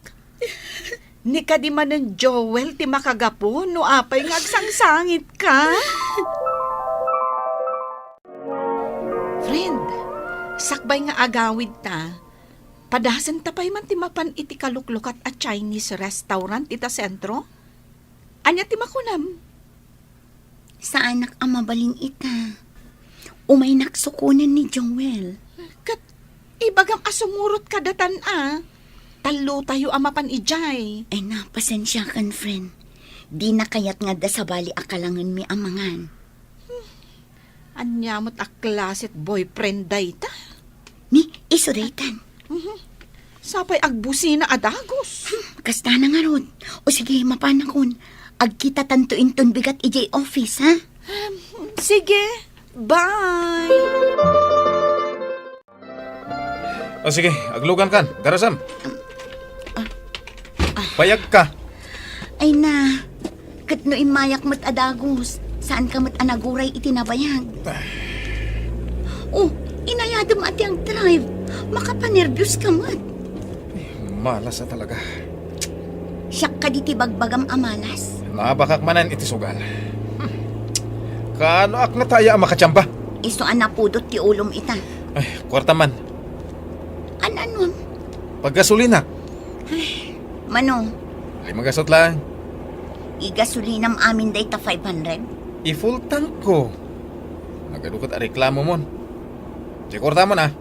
Ni kadi manen Joel ti makagapu no apay nga agsangsangitka? Friend, sakbay nga agawidta, padasenta pay man ti mapan iti kaluklukat a Chinese restaurant ita sentro? Ania ti makunam? Saanak a mabalin ita. Umaynak sukonen ni Joel. Ket ibagam a sumurot kadatan a. Tallotayo a mapan idiay. Ay na, pasensiakan, friend. Dina kayat nga adda sabali a kalangenmi a mangan. Ania met a klase ti boyfriend dayta? Ni, isu daytan. Mhm. Sapay agbusina a dagus. Hmm, kasta na ngarud. O sige, mapanakon. Agkitatanto inton bigat idiay office, ha? Em, sige. Bye. O sige, aglugan kan. Garasam. Ah, ah. Payag ka. Ay na, ket no immayak met a dagus, saan ka met a naguray iti nabayag? Ah. Oh, inayadem a ti agdrive. Makapanerbios ka met. Malas a talaga. Siak kadi ti bagbagam a malas? Nabakak manen iti sugal. Hmm. Kaanoak nga taya a makatiamba? Isu a napudot ti ulom ita. Ay, kuarta man. An-anuam? Paggasolina. Ay, mano? Ay, magasot lang. Igasolinam amin dayta five hundred? I-full tank ko. Nagadu ket a reklamo mon. Di kuarta man, ah.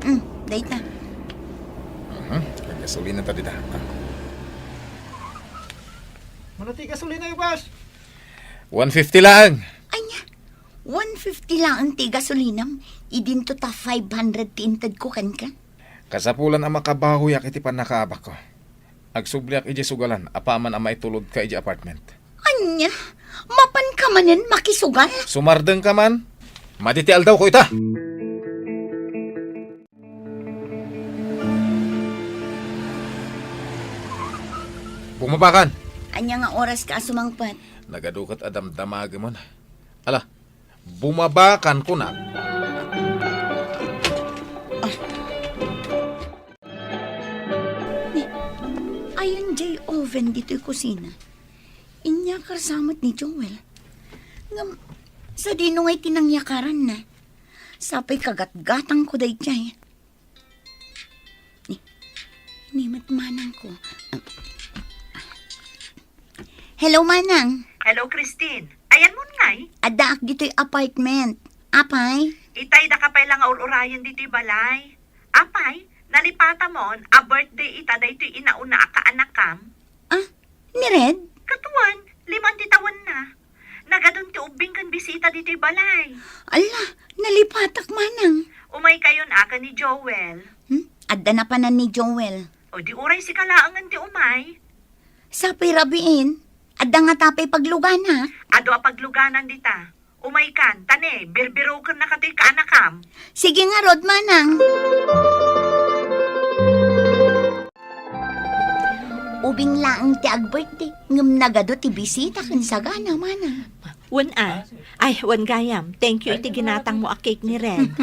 Mm, dayta. Mhm. Gasolina ta dita. Ah. Mano ti gasolina, boss? One fifty lang. Ania? One fifty lang ti gasolinam? Idinto ta five hundred ti intedko kenka. Kasapulan a makabahoyak iti pannakaabakko. Agsubliak idiay sugalan apaman a maitulodka idiay apartment. Ania? Mapanka manen makisugal? Sumardengka man. Madi ti aldawko ita. Bumabakan. Ania nga oraska a sumangpet? Nagadu ket a damdamagemon. Ala, bumabakan kunak. Ni, ayan jay oven ditoy kusina. Inyakar sa met ni Joel. Ngem, sadino ngay ti nangyakaranna? Sapay kagatgatangko dayjay. Ni, ni met manangko. Hello, manang. Hello, Christine. Ayanmon ngay? Addaak ditoy apartment. Apay? Itay, daka pay la nga ur-urayen ditoy balay. Apay, nalipatamon a birthday ita daytoy inauna a kaanakam? Ah, ni Red? Ket wen, liman ti tawenna. Nagadun ti ubbing ken bisita ditoy balay. Ala, nalipatak manang. Umaykayon a ken ni Joel. Hmm? Adda napanan ni Joel. O di uray sika laengen ti umay. Sapay rabiin, adda ngata pay pagluganak? Adu a pagluganan dita. Umaykan, ta ne, birbirokennaka toy kaanakam. Sige ngarud, manang. Ubing laeng ti ag-birthday, ngem nagadu ti bisita ken sagana, manang. Wen a. Ay, wen gayam. Thank you iti ginatangmo a cake ni Red.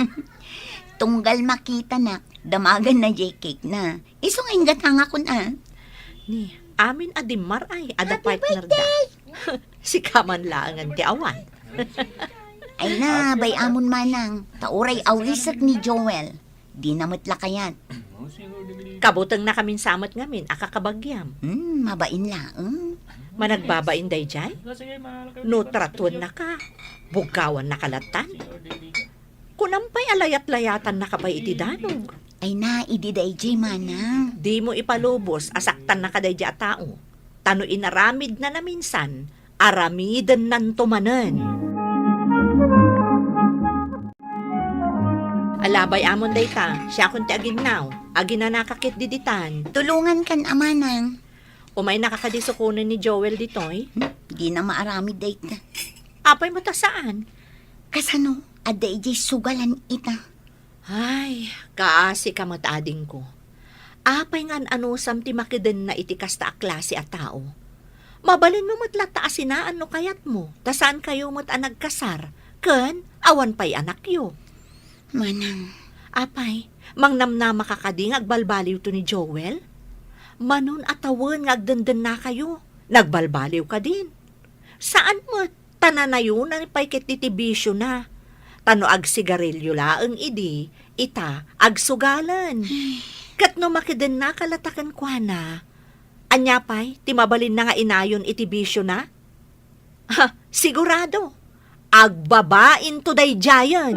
Tunggal makitanak, damagenna jay cake na. Isu nga inggatangakon a. Ni, amin a dimmar ay, adda partner da. Happy birthday! Sika man laengen ti awan. Ay na, bay-amon manang, ta uray awisek ni Joel. Dina met la kayat. Kabutengnakamin sa met ngamin a kakabagiam. Hmm, mabain laeng. Managbabain dayjay? No tratuennaka, buggawannaka lattan. Kunam pay a layat-layatannaka pay iti danog. Ay na, idi dayjay manang. Dimo ipalubos a saktannaka dayjay a tao. Ta no inaramidna naminsan, aramidennanto manen. Ala, bay-amon dayta, siakon ti aginnaw, aginanaka ket diditan. Tulongankan a manang. Umaynaka kadi sukonen ni Joel ditoy? Hmm, dina maaramid dayta. Apay met a saan? Kasano? Adda idiay sugalan ita. Ay, kaasika met adingko. Apay nga an-anusam ti makedenna iti kasta a klase a tao? Mabalinmo met latta a sinaan no kayatmo, ta saankayo met a nagkasar, ken awan pay anakyo. Manang. Apay, mangnamnamaka kadi nga agbalbaliwto ni Joel? Manon a tawen nga agdendennakayo, nagbalbaliw kadin. Saan met, ta nanayona pay ket diti bisiona. Ta no agsigarilio laeng idi, ita, agsugalen. Ay. Ket no makidennaka latta kenkuana, ania pay ti mabalinna nga inayon iti bisiona? Ha, sigurado, agbabainto daydiayen.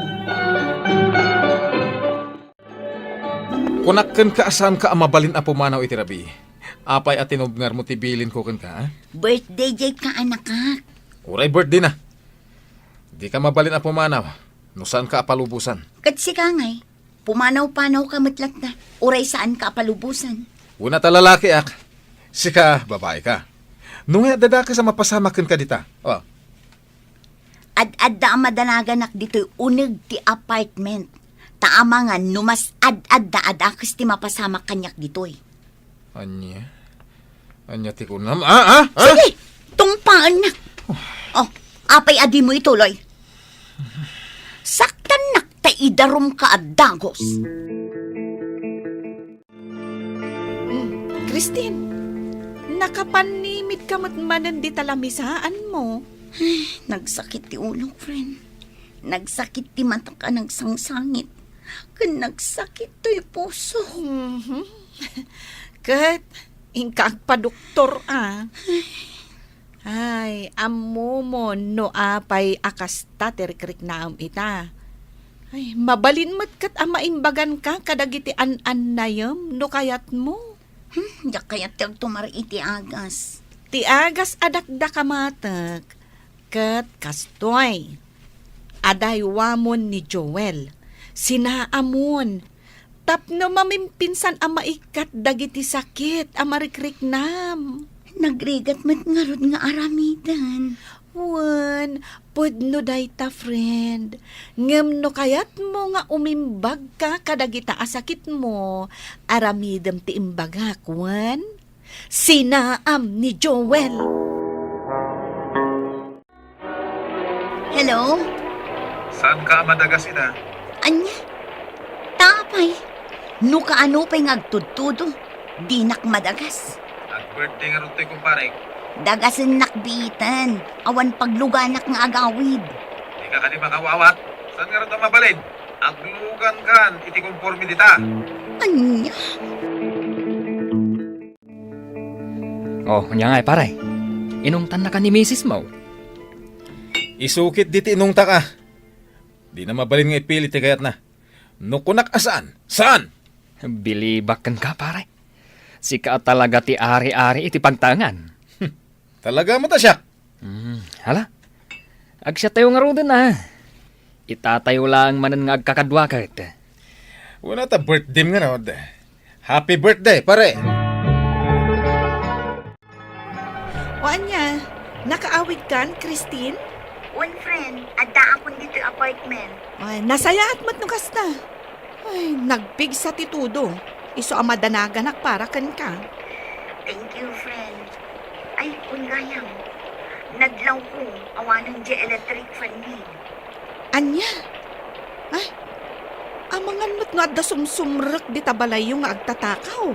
Kunak kenka a saanka a mabalin a pumanaw iti rabii. Apay a tinubngarmo ti bilinko kenka, a? Birthday jay ka, anakak. Uray birthday na. Dika mabalin a pumanaw no saanka a palubosan. Ket sika ngay, pumanaw-panaw ka met latta, uray saanka a palubosan. Wen a ta lalakiak, sika babai ka. No ngay adda dakes a mapasamak kenka dita. O. Ad-adda a madanaganak ditoy uneg ti apartment. Ta amangan no mas ad-adda a dakes ti mapasamak kaniak ditoy. Ania? Ania ti kunam? Ah, ah, ah! Sige! Tungpaennak! Oh, apay a dimo ituloy? Saktannak ta idarumka a dagos. Mm, Christine, nakapannimidka met manen dita lamisaanmo. Ay, nagsakit ti ulok, friend. Nagsakit ti matak a nagsangsangit. Ken nagsakit toy pusok. Mhm. Ket inka agpadoktor a. Ay, ammomon no apay a kasta ti rikriknaem ita. Ay, mabalin met ket a maimbaganka kadagiti an-annayem no kayatmo. Hmm, diak kayat ti agtumar iti agas. Ti agas a dakdakamatek ket kastoy. Adaywamon ni Joel. Sinaamon. Tapno mamimpinsan a maikkat dagiti sakit a marikriknam. Nagrigat met ngarud nga aramiden. Wen, pudno dayta, friend. Ngem no kayatmo nga umimbagka kadagita a sakitmo, aramidem ti imbagak, wen? Sinaam ni Joel. Hello? Saanka a madagas ita? Ania? Ta apay, no kaano pay nga agtudtudo, dinak madagas. Ag-birthday ngarud toy, kumpare. Dagasennak biiten, awan pagluganak nga agawid. Dika kadi makaawat? Saan ngarud a mabalin? Aglugankan iti konforme dita. Ania? Oh, ania ngay, pare? Inungtannaka ni misismo? Isu ket diti inungtaka. Dina mabalin nga ipili ti kayatna. No kunak a saan, saan? Bilibak kenka, pare. Sika a talaga ti ari-ari iti pagtaengan. Talaga met a siak? Hmm, hala. Agsiatayo ngaruden a. Itatayo laeng manen nga agkakadua ket. Wen a ta birthdayem ngarud. Happy birthday, pare! O ania, nakaawidkan, Christine? Wen, friend, addaakon ditoy apartment. Ay, nasayaat met no kasta. Ay, nagpigsa ti todo. Isu a madanaganak para kenka. Thank you, friend. Ay, wen gayam. Nadlawko, awanen diay electric fan mi. Ania? Ay, amangan met no adda sumsumrek dita balayyo nga agtatakaw.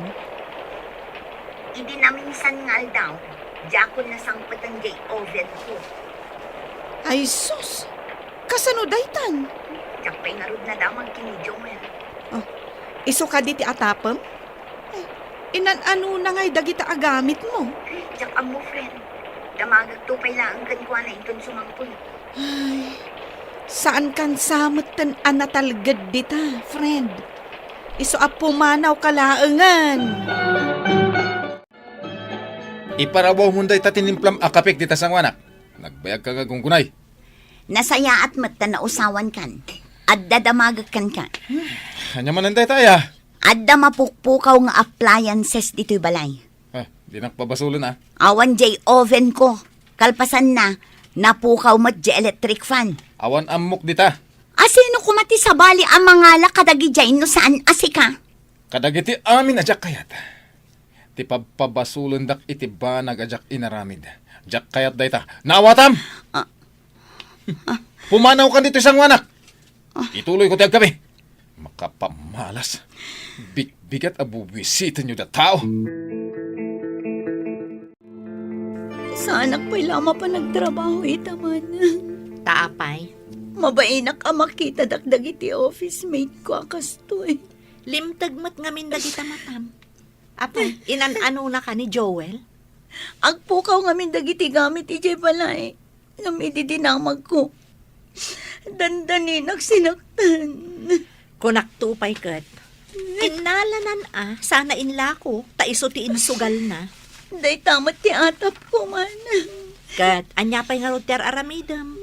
Idi naminsan nga aldaw, diakon nasangpeten diay ovenko. Ay sus! Kasano daytan? Diak pay ngarud nadamag ken ni Joel. Oh, isu kadi ti atapem? Ay, inan-anona ngay dagita a gamitmo? Ay, diak ammo, friend. Damagakto pay laeng kenkuana inton sumangpet. Ay, saankan sa metten a natalged dita, friend. Isu a pumanawka laengen. Iparawawmon dayta tinimplam a kapek dita sangoanak. Nagbayagka nga agunggunay. Nasayaat met ta nausawankan. Adda damagek kenka. Ania manen dayta aya? Adda mapukpukaw nga appliances ditoy balay. Ah, dinak pabasolen a. Awan diay ovenko. Kalpasanna, napukaw met diay electric fan. Awan ammok dita. Asino koma ti sabali a mangala kadagidiay no saan a sika? Kadagiti amin a diak kayat. Ti pabpabasolendak iti banag a diak inaramid. Diak kayat dayta. Naawatam? Ah. Pumanawkan ditoy sangoanak. Ah. Ituloyko ti agkami. Makapamalas. Bigbigat a bubuisitenyo da tao. Saanak pay la a mapan agtrabaho ita man. Ta apay? Mabainak a makitadak dagiti office mate ko a kastoy. Limteg met ngamin dagita matam. Apay, inan-anonaka ni Joel? Agpukaw ngamin dagiti gamit idiay balay. Ngem idi dinamagko, dandaninak sinaktan. Kunakto pay ket, Kinnalanan a, sana inlako, ta isu ti insugalna. Dayta met ti atapko, Mana. Ket ania pay ngarud ti ar-aramidem?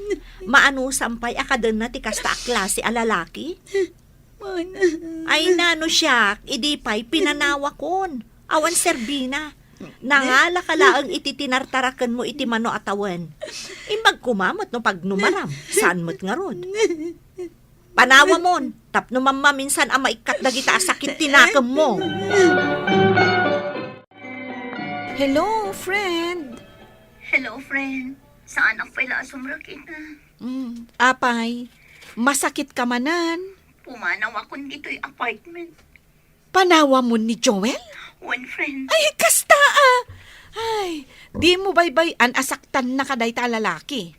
Maanusam pay a kadenna ti kasta a klase a lalaki? Mana. Ay, nano siak, idi pay pinanawakon. Awan serbina. Nangalaka laeng iti tinartarakenmo iti mano a tawen. Imbag koma met no pagnumaram, saan met ngarud? Panawamon, tapno mammaminsan a maikkat dagita a sakit ti nakemmo. Hello, friend. Hello, friend. Saanak pay la a sumrek ita? Mm, apay, masakit ka manen? Pumanawakon ditoy apartment. Panawamon ni Joel? Wen, friend. Ay, kasta a! Ay, dimo baybay-an a saktannaka dayta a lalaki.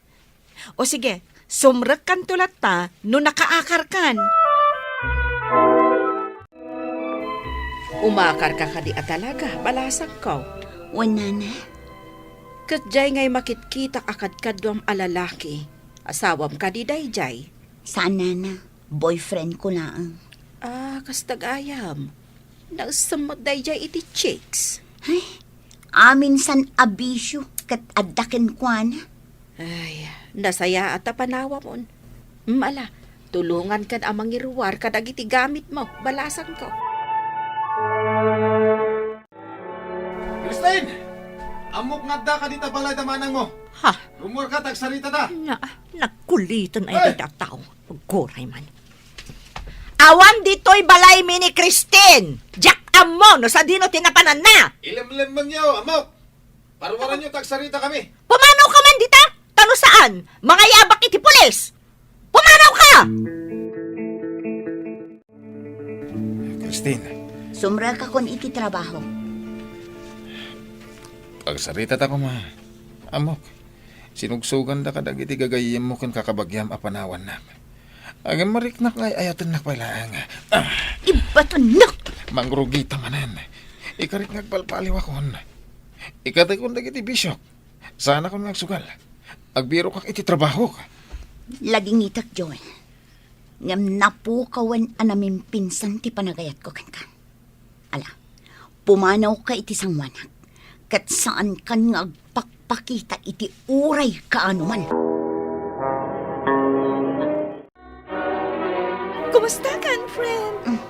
O sige, sumrekkanto latta no nakaakarkan. Umakarka kadi a talaga, balasangko? Wen, Nana. Ket diay ngay makitkitak a kadkaduam a lalaki. Asawam kadi daydiay? Saan, Nana. Boyfriend ko laeng. Ah, kasta gayam. Naessen met daydiay iti chicks. Ay, aminsan a bisio ket adda kenkuana. Ay, nasayaat a panawamon. Mala, tulongankan a mangiruar kadagiti gamitmo, balasangko. Christine! Ammok nga adda ka dita balay da manangmo. Ha? Rummuarka ta agsarita ta. Na, nagkulitan ay dayta a tao. Aguray man. Awan ditoy balaymi ni Christine. Diak ammo no sadino ti napananna. Ilemlemmenyo, ammok. Paruaranyo ta agsarita kami. Pumanaw ka man dita. Tano saan? Mangayabak iti pulis. Pumanaw ka! Christine. Sumrekakon iti trabaho. Agsarita ta koma. Ammok, sinugsoganda kadagiti gagayyemmo ken kakabagiam a panawannak. Agimmariknak nga ay-ayatennak pay laeng. Ah! Ibatonnak! Mangrugita manen. Ikarik nga agpalpaliwakon. Ikatekon dagiti bisiok. Saanakon nga agsugal. Agbirokak iti trabahok. Ladingitek, Joel. Ngem napukawen a namimpinsan ti panagayatko kenka. Ala, pumanawka iti sangoanak, ket saankan nga agpakpakita iti uray kaano man. Kumusta kan, friend?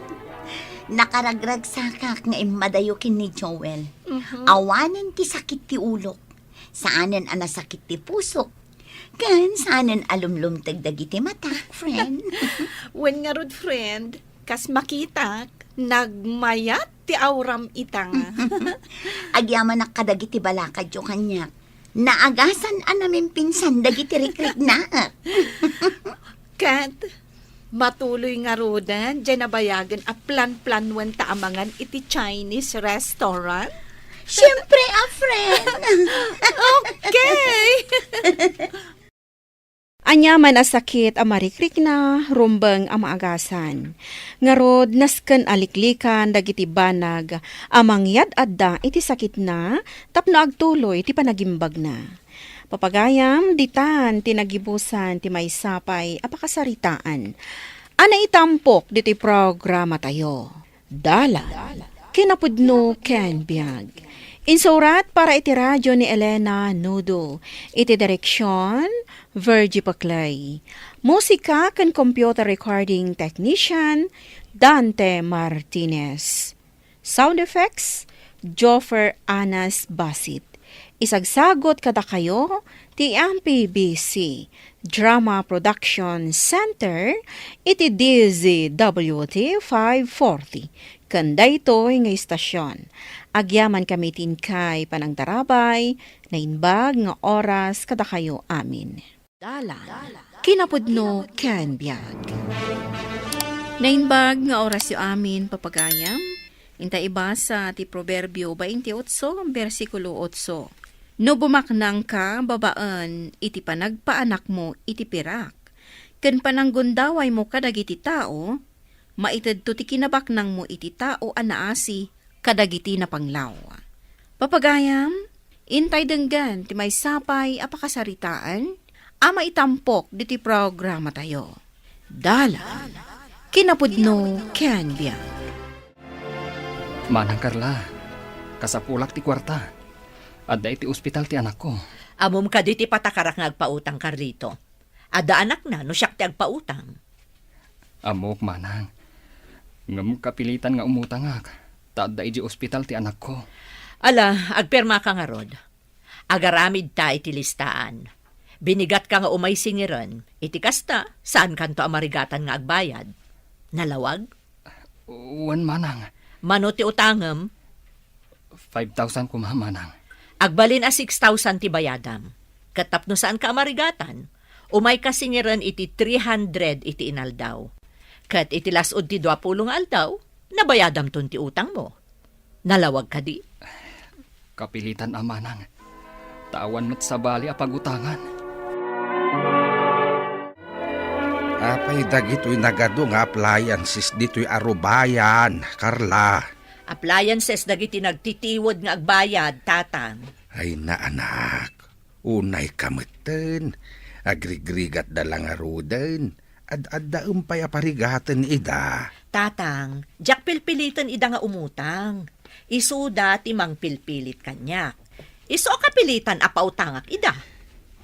Nakaragragsakak nga immadayo ken ni Joel. Mhm. Awanen ti sakit ti ulok. Saanen a nasakit ti pusok. Ken saanen a lumlumteg dagiti matak, friend. Wen ngarud, friend, kas makitak, nagmayat ti auram ita. Agyamanak kadagiti balakadyo kaniak. Naagasan a namimpinsan dagiti rikriknaek. Ket matuloy ngaruden diay nabayagen a planplanuenta a mangan iti Chinese restaurant? Siempre a, friend. Okay. Ania man a sakit a marikrikna, rumbeng a maagasan. Ngarud, nasken a liklikan dagiti banag a mangyad-adda iti sakitna tapno agtuloy ti panagimbagna. Papagayam, ditan ti nagibusan ti maysa pay a pakasaritaan a naitampok ditoy programatayo. Dalan, kinapudno ken biag. Insurat para iti radio ni Elena Nudo. Iti direksyon, Virgie Paclay. Musika ken computer recording technician, Dante Martinez. Sound effects, Joffer Anas Basit. Isagsagot kadakayo ti M P B C Drama Production Center iti D Z W T five forty. Ken daytoy nga istasyon, agyamankami ti inkay panangtarabay, naimbag nga oras kadakayo amin. Dalan, kinapudno ken biag. Naimbag nga orasyo amin, papagayam. Inta ibasa ti Proverbio bainte otso, bersikulo otso. No bumaknangka babaen iti panagpaanakmo iti pirak, ken pananggundawaymo kadagiti tao, maitedto ti kinabaknangmo iti tao a naasi kadagiti napanglaw. Papagayam, intay denggen ti maysa pay a pakasaritaan a maitampok ditoy programatayo. Dalan, kinapudno ken biag. Manang Carla, kasapulak ti kuarta. Adda iti ospital ti anakko. Ammom kadi ti patakarak nga agpautang, Carlito? Adda anakna no siak ti agpautang. Ammok, manang. Ngem kapilitan nga umutangak, ta adda idiay ospital ti anakko. Ala, agpirmaka ngarud. Agaramidta iti listaan. Binigatka nga umay singiren. Iti kasta, saankanto a marigatan nga agbayad. Nalawag? Wen, manang. Mano ti utangem? Five thousand koma, manang. Agbalin a six thousand ti bayadam. Ket tapno saanka a marigatan, umayka singiren iti three hundred iti inaldaw. Ket iti las-ud ti duapulo nga aldaw, nabayadamton ti utangmo. Nalawag kadi? Kapilitan a, manang. Ta awan met sabali a pagutangan. Apay dagitoy nagadu nga appliances ditoy a rubayan, Carla? Appliances dagiti nagtitiwed nga agbayad, Tatang. Ay, naanak. Unayka metten. Agrigrigatda la ngaruden. Ad-addaem pay a parigaten ida. Tatang, diak pilpiliten ida nga umutang. Isuda ti mangpilpilit kaniak. Isu a kapilitan a pautangak ida.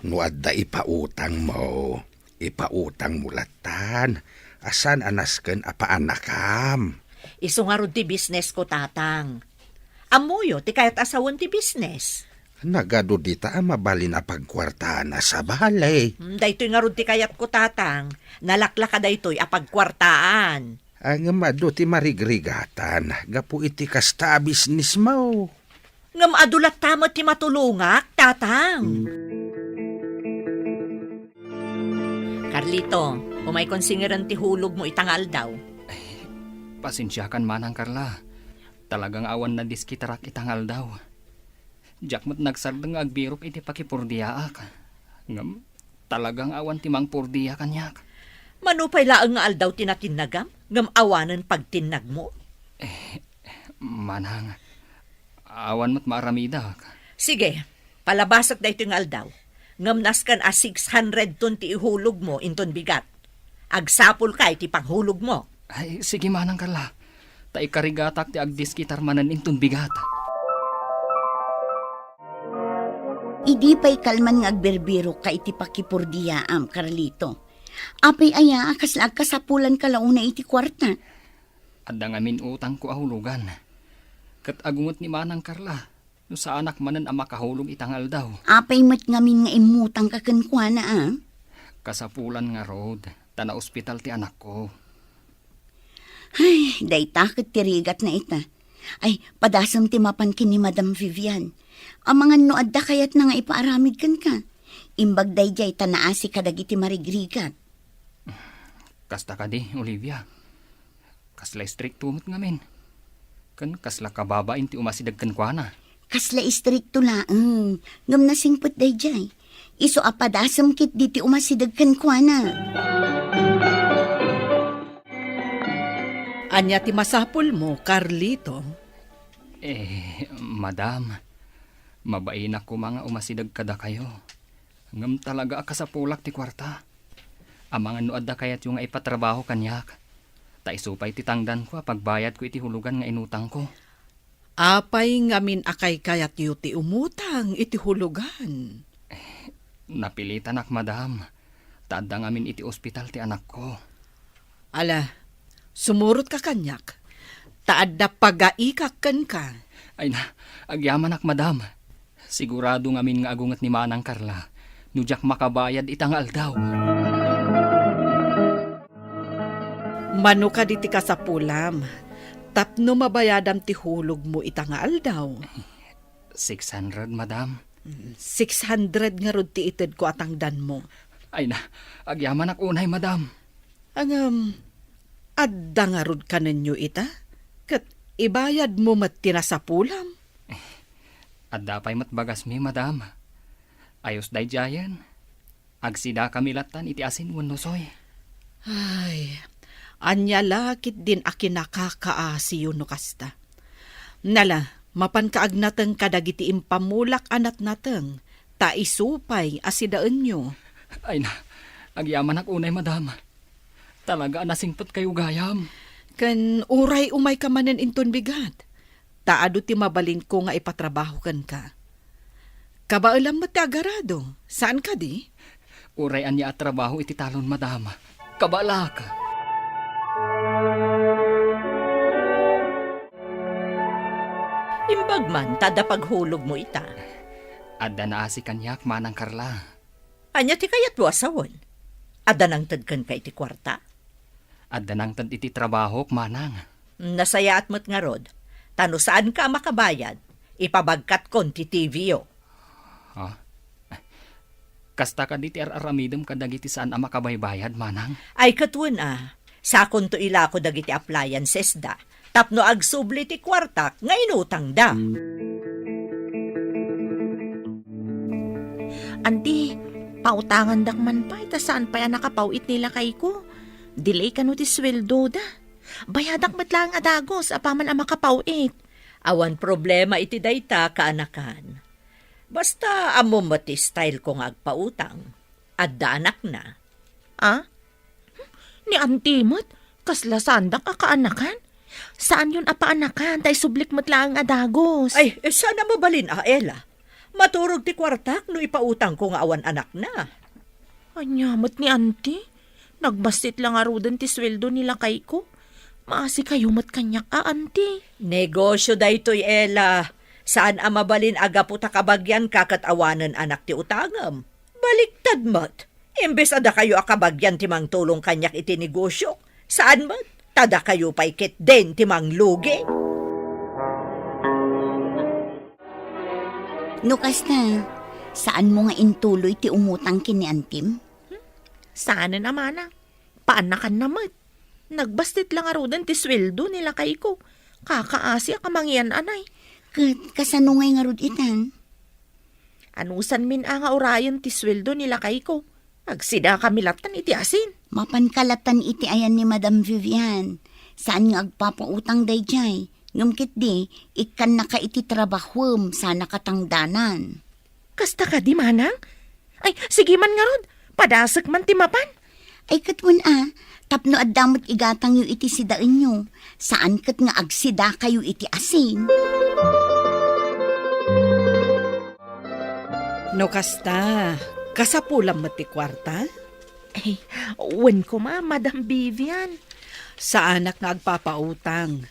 No adda ipautangmo, ipautangmo lattan. Asan a nasken a paannakam? Isu ngarud ti business ko, Tatang. Ammoyo ti kayat a sawen ti business. Nagadu dita a mabalin a pagkuartaan a sabali. Hmm, daytoy ngarud ti kayatko, Tatang. Nalaklaka daytoy a pagkuartaan. Ngem adu ti marigrigatan gapu iti kasta a bisnismo. Ngem adu latta met ti matulongak, Tatang. Carlito, umaykon singiren ti hulogmo ita nga aldaw. Ay, pasensiakan, Manang Carla. Talaga nga awan nadiskitarak ita nga aldaw. Diak met nagsardeng nga agbirok iti pakipurdiaak. Ngem, talaga nga awan ti mangpurdia kaniak. Mano pay laeng nga aldaw ti natinnagam, ngem awanen pagtinnagmo? Eh, manang, awan met maaramidak. Sige, palabasek daytoy nga aldaw. Ngem nasken a six hundred ton ti ihulogmo inton bigat. Agsapulka iti panghulogmo. Ay, sige, Manang Carla. Ta ikarigatak ti agdiskitar manen inton bigat. Idi pay kalman nga agbirbirokka iti pakipurdiaam, Carlito. Apay aya a kasla agkasapulanka la unay iti kuarta? Adda ngamin utangko a hulogan. Ket agunget ni Manang Carla no saanak manen a makahulog ita nga aldaw. Apay met ngamin nga immutangka kenkuana, a? Kasapulan ngarud, ta naospital ti anakko. Ay, dayta ket ti rigatna ita. Ay, padasem ti mapan ken ni Madam Vivian. Amangan no adda kayatna nga ipaaramid kenka. Imbag daydiay ta naasi kadagiti marigrigat. Kasta kadi, Olivia. Kasla istrikto met ngamin. Ken kasla kababain ti umasideg kenkuana. Kasla istrikto laeng, ngem nasingpet daydiay. Isu a padasem ketdi ti umasideg kenkuana. Ania ti masapulmo, Carlito? Eh, madam, mabainak koma nga umasideg kadakayo. Ngem talaga a kasapulak ti kuarta. Amangan no adda kayatyo nga ipatrabaho kaniak. Ta isu pay ti tangdanko a pagbayadko iti hulogan nga inutangko. Apay ngamin a kaykayatyo ti umutang iti hulogan? Napilitanak, madam. Ta adda ngamin iti ospital ti anakko. Ala, sumurotka kaniak. Ta adda pagaikak kenka. Ay na, agyamanak, madam. Sigurado ngamin nga agunget ni Manang Carla no diak makabayad ita nga aldaw. Mano kadi ti kasapulam tapno mabayadam ti hulogmo ita nga aldaw? Six hundred, madam. Mm, six hundred ngarud ti itedko a tangdanmo. Ay na, agyamanak unay, madam. Ngem, adda ngarud kanenyo ita? Ket ibayadmo met ti nasapulam? Adda pay met bagasmi, madam. Ayos daydiayen. Agsidakami lattan iti asin wenno soy. Ay, ania la ketdin a kinakakaasiyo no kasta? Nala, mapanka agnateng kadagiti impamulak a natnateng, ta isu pay a sidaenyo. Ay na, agyamanak unay, madam. Talaga a nasingpetkayo gayam. Ken uray umayka manen inton bigat. ta adu ti mabalinko nga ipatrabaho kenka. Kabaelam met ti agarado, saan kadi? Uray ania a trabaho iti talon, madam. Kabaelak. Imbag man ta adda paghulogmo ita. Adda naasi kaniak, Manang Carla. Ania ti kayatmo a sawen? Adda nangted kenka iti kuarta? Adda nangted iti trabahok, Manang. Nasayaat met ngarud, ta no saanka a makabayad, ipabagkatkon ti T V-yo. Ha? Kasta kadi ti ar-aramidem kadagiti saan a makabaybayad, Manang? Ay, ket wen a, sakonto ilako dagiti appliances da, tapno agsubli ti kuartak nga inutangda. Anti, pautangandak man pay ta saan pay a nakapaw-it ni lakayko. Delay kano ti sueldoda. Bayadak met laeng a dagus apaman a makapaw-it. Awan problema iti dayta, kaanakan. Basta ammom met ti style ko nga agpautang. Adda anakna. Ah? Ni anti met, kasla saandak a kaanakan? Saanyon a paanakan, ta isublik met laeng a dagus. Ay, eh, saan a mabalin a, Ella. Maturog ti kuartak no ipautangko nga awan anakna. Ania met ni anti? Nagbassit la ngaruden ti sueldo ni lakayko. Maasikayo met kaniak a, anti. Negosio daytoy, Ella. Saan a mabalin a gapu ta kabagianka ket awanen anak ti utangem. Baliktad met. Imbes a dakayo a kabagian ti mangtulong kaniak iti negosio, saan met, ta dakayo pay ketdin ti manglugi. No kasta, saanmo nga intuloy ti umutang ken ni antim? Hmm? Saanen a, manang. Paanakanna met. Nagbassit la ngaruden ti sueldo ni lakayko. Kakaasi a kamangian-anay. Ket kasano ngay ngarud itan? Anusanmin a nga urayen ti sueldo ni lakayko. Agsidakami lattan iti asin. Mapanka lattan iti ayan ni Madam Vivian. Saan nga agpapautang daydiay. Ngem ketdi, ikkannaka iti trabahuem, sanaka tangdanan. Kasta kadi, manang? Ay, sige man ngarud, padasek man ti mapan. Ay, ket wen a, tapno adda met igatangyo iti sidaenyo, saan ket nga agsidakayo iti asin. No kasta, kasapulam met ti kuarta? Ay, wen koma, Madam Vivian. Saanak nga agpapautang.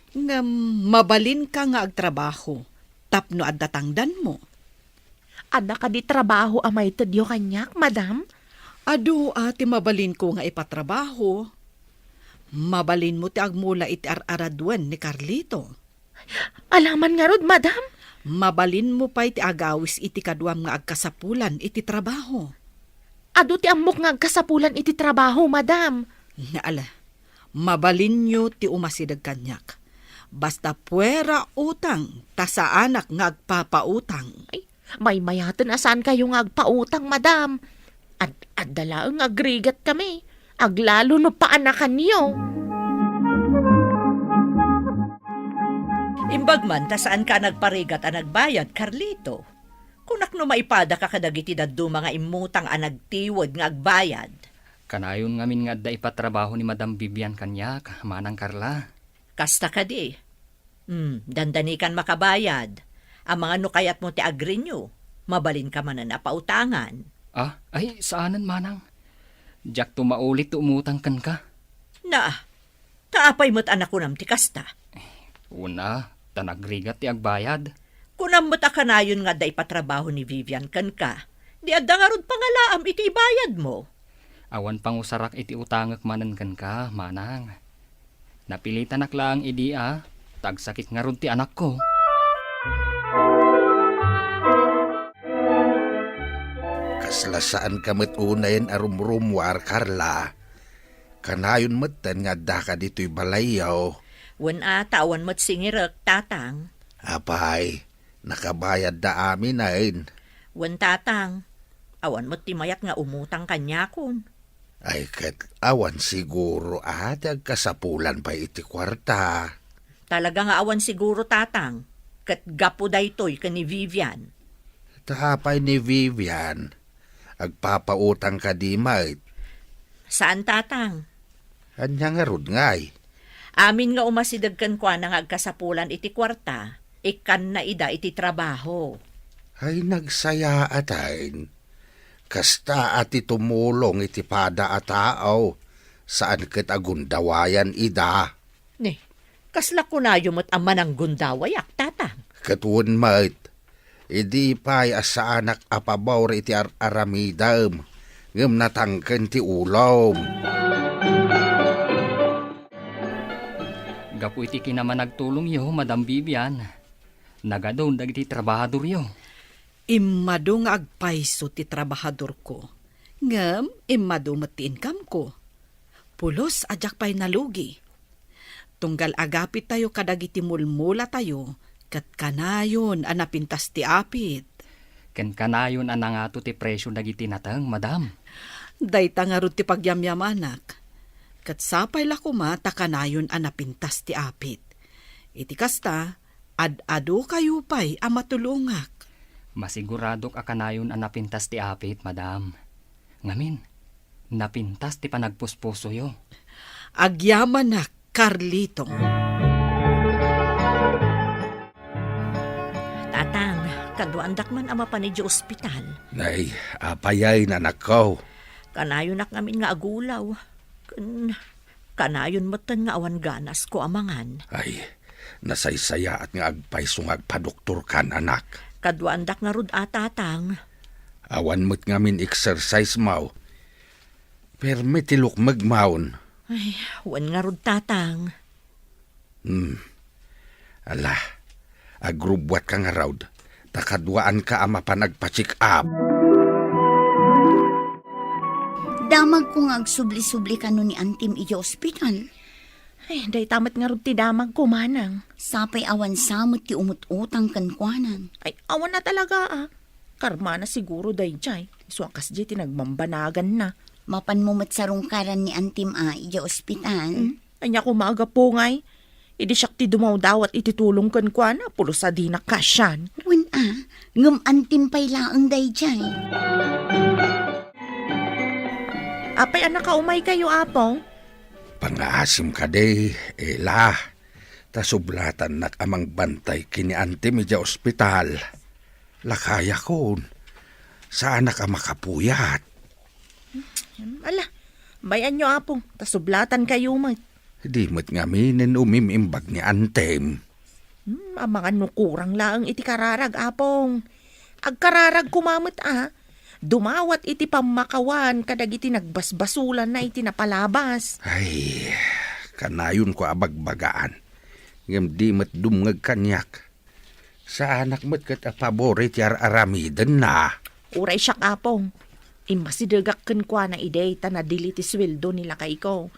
Ngem mabalinka nga agtrabaho tapno adda tangdanmo. Adda kadi trabaho a maitedyo kaniak, madam? Adu a ti mabalinko nga ipatrabaho. Mabalinmo ti agmula iti ar-araduen ni Carlito. Alaman ngarud, madam? Mabalinmo pay ti agawis iti kaduam nga agkasapulan iti trabaho. Adu ti ammok nga agkasapulan iti trabaho, madam. Ala, mabalinyo ti umasideg kaniak. Basta puera utang, ta saanak nga agpapautang. Ay, maymayaten a saankayo nga agpautang, madam. Ad-, adda laeng nga agrigat kami. Aglalo no paanakanyo. Imbag man ta saanka a nagparigat a nagbayad, Carlito. Kunak no maipadaka kadagiti dadduma nga immutang a nagtiwed nga agbayad. Kanayon ngamin nga adda ipatrabaho ni Madam Vivian kaniak, Manang Carla. Kasta kadi. Hmm, dandanikan makabayad. Amangan no kayatmo ti agrenew, mabalinka manen a pautangan. Ah, ay, saanen, Manang. Diakto maulit ti umutang kenka. Na, ta apay met a nakunam ti kasta? Wen a, ta nagrigat ti agbayad. Kunam met a kanayon nga adda ipatrabaho ni Vivian kenka. Di adda ngarud pangalaam iti ibayadmo. Awan pangusarak iti utangek manen kenka, Manang. Napilitanak laeng idi a, ta agsakit ngarud ti anakko. Kasla saanka met unayen a rumrumuar, Carla. Kanayon metten nga addaka ditoy balayyo. Wen a, ta awan met singirek, tatang. Apay, nakabayadda aminen. Wen, tatang, awan met ti mayat nga umutang kaniakon. Ay, ket awan siguro a ti agkasapulan pay iti kuarta. Talaga nga awan siguro, tatang, ket gapu daytoy ken ni Vivian. Ta apay ni Vivian? Agpapautang kadi met? Saan, tatang. Ania ngarud ngay? Amin nga umasideg kenkuana nga agkasapulan iti kuarta, ikkanna ida iti trabaho. Ay, nagsayaat, ay. Kasta a ti tumulong iti pada a tao, saan ket a gundawayan ida. Ni, kasla kunayo met a mananggundawayak, Tatang? Ket wen met, idi pay a saanak a pabor iti ar-aramidem, ngem natangken ti ulom. Gapu iti kinamanagtulongyo, Madam Vivian, nagadun dagiti trabahadoryo. Immadu nga agpayso ti trabahadorko, ngem immadu met ti inkamko. Pulos a diak pay nalugi. Tunggal agapittayo kadagiti mulmulatayo, ket kanayon a napintas ti apit. Ken kanayon a nangato ti presio dagiti nateng, madam. Dayta ngarud ti pagyamyamanak. Ket sapay la koma ta kanayon a napintas ti apit. Iti kasta, ad-adukayo pay a matulongak. Masiguradok a kanayon a napintas ti apit, madam. Ngamin, napintas ti panagpuspusoyo. Agyamanak, Carlito. Tatang, kaduaandak man a mapan idiay ospital. Nay, apay, anakko? Kanayonak ngamin nga agulaw. Ken kanayon metten nga awan ganasko a mangan. Ay, nasaysayaat nga agpayso nga agpadoktorkan, anak. Kaduaandak ngarud a, Tatang. Awan met ngamin exercisemaw. Permi ti lukmegmaw. Ay, wen ngarud, Tatang. Hmm. Ala, agrubbuatka ngarud, ta kaduaanka a mapan agpa-check up. Damagko nga agsubli-subli kano ni Antim idiay ospital. Ay, dayta met ngarud ti damagko, manang. Sapay awan sa met ti umut-utang kenkuana. Ay, awan a talaga, a. Karmana siguro daydiay. Isu a kasdiay ti nagbambanaganna. Mapanmo met sarungkaran ni Antim a idiay ospital? Hmm? Ania koma a gapu ngay? Idi siak ti dumawdawat iti tulong kenkuana, pulos a dinak kasian. Wen a, ngem Antim pay laeng daydiay. Apay a nakaumaykayo, Apong? Pangaasim kadi, Ela. Ta sublatannak a mangbantay ken ni Antim idiay ospital. Lakayakon, saanak a makapuyat. Ala, bay-anyo, Apong, ta sublatankayo met. Di met ngaminen umim-imbag ni Antim. Hmm, amangan no kurang laeng iti kararag, Apong. Agkararag koma met a, dumawat iti pammakawan kadagiti nagbasbasolanna iti napalabas. Ay, kanayonko a bagbagaan. Ngem di met dumngeg kaniak. Saanak met ket a pabor iti ar-aramidenna. Uray siak, Apong. Immasidegak kenkuana idi ta nadili ti sueldo ni lakayko.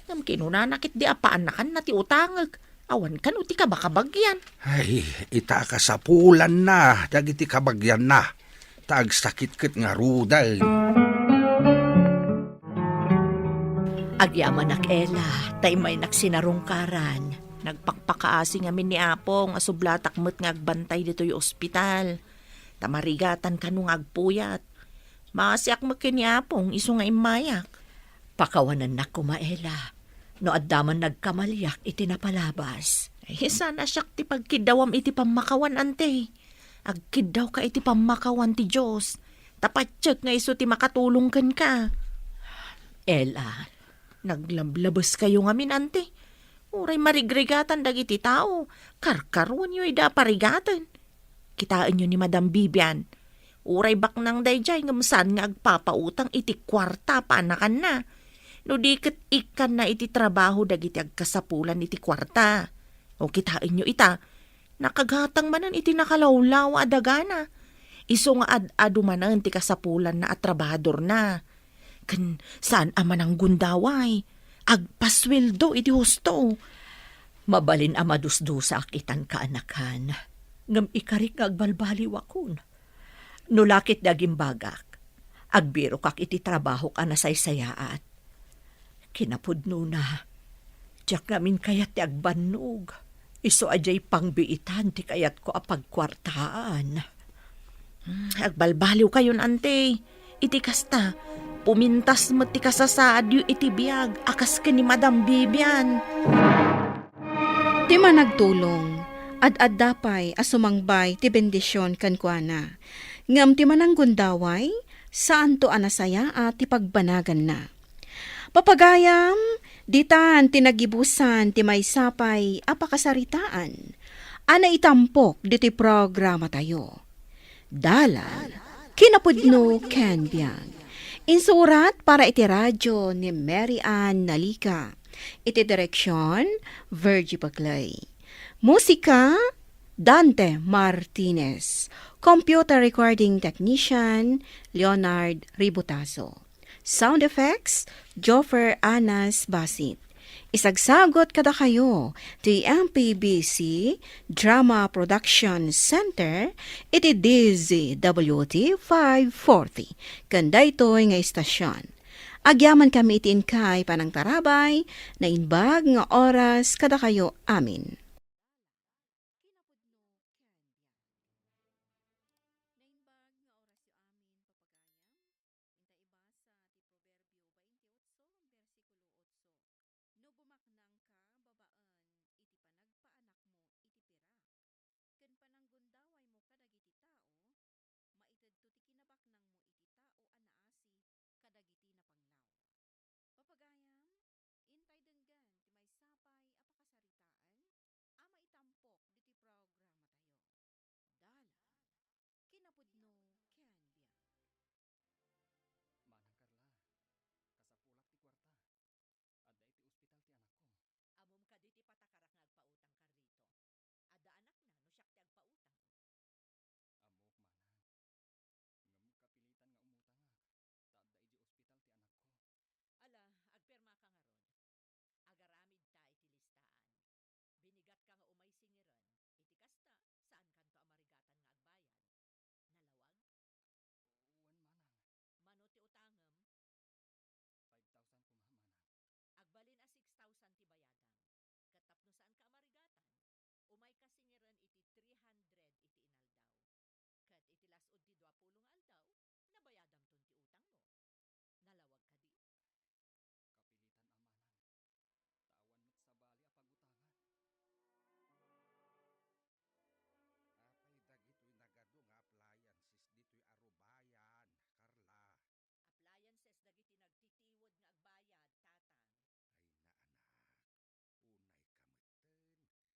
Ngem kinunana ketdi a paannakanna ti utangek. Awan kano ti kabakabagyan. Ay, ita a kasapulanna dagiti kabagyanna, ta agsakit ket ngaruden. Agyamanak, Ela, ta immaynak sinarungkaran. Nagpakpakaasi ngamin ni Apong a sublatak met nga agbantay ditoy ospital. Ta marigatan kano nga agpuyat. Maasiak met ken ni Apong isu nga immayak. Pakawanennak koma, Ela, no adda man nagkamaliak iti napalabas. Ay, saan a siak ti pagkiddawam iti pammakawan, Ante. Agkiddawka iti pammakawan ti Dios. Ta patiek nga isu ti makatulong kenka. Ela. Naglablabeskayo ngamin, Ante. Uray marigrigatan dagiti tao, karkaruanyo ida a parigaten. Kitaenyo ni Madam Vivian. Uray baknang daydiay ngem saan nga agpapautang iti kuarta a paannakanna. No di ket ikkanna iti trabaho dagiti agkasapulan iti kuarta. O kitaenyo ita, nakagatang manen iti nakalawlawa a dagana. Isu nga ad-adu manen ti kasapulanna a trabahadorna. Ken saan a mananggundaway. Agpasueldo iti husto. Mabalin a madusdusaak itan, kaanakan. Ngem ikarik nga agbalbaliwakon. No lakit di agimbagak, agbirokak iti trabahok a nasaysayaat. Kinapudnona, diak ngamin kayat ti agbannog. Isu a diay pangbiitan ti kayatko a pagkuartaan. Hmm, agbalbaliwkayon, Ante. Iti kasta, pumintas met ti kasasaadyo iti biag a kas ken ni Madam Vivian. Ti managtulong, ad-adda pay a sumangbay ti bendision kenkuana. Ngem ti mananggundaway, saanto a nasayaat ti pagbanaganna. Papagayam, ditan ti nagibusan ti maysa pay a pakasaritaan a naitampok ditoy programatayo. Dalan, kinapudno ken biag. Insurat para iti radyo ni Mary Ann Nalica. Iti direksion, Virgie Paclay. Musika, Dante Martinez. Computer recording technician, Leonard Ributazo. Sound effects, Joffer Anas Basit. Isagsagot kadakayo ti M P B C Drama Production Center iti D Z W T five forty ken daytoy nga istasion. Agyaman kami iti inkay panangtarabay, naimbag nga oras kadakayo amin. Naimbag nga orasyo amin, papagayam. Inta ibasa ti Proverbio twenty-eight, bersikulo otso, "No bumaknangka babaen iti panagpaanakmo iti pira, ken pananggundawaymo kadagiti tao, maitedto ti kinabaknangmo iti tao a naasi kadagiti napanglaw." Papagayam, intay denggen ti maysa pay a pakasaritaan a maitampok ditoy programatayo. Dalan, kinapudno ken biag. Manang Carla, kasapulak ti kuarta. Adda iti ospital ti anakko. Ammom kadi ti patakarak nga agpautang, Carlito? Adda anakna no siak ti agpautang. Ammok, manang.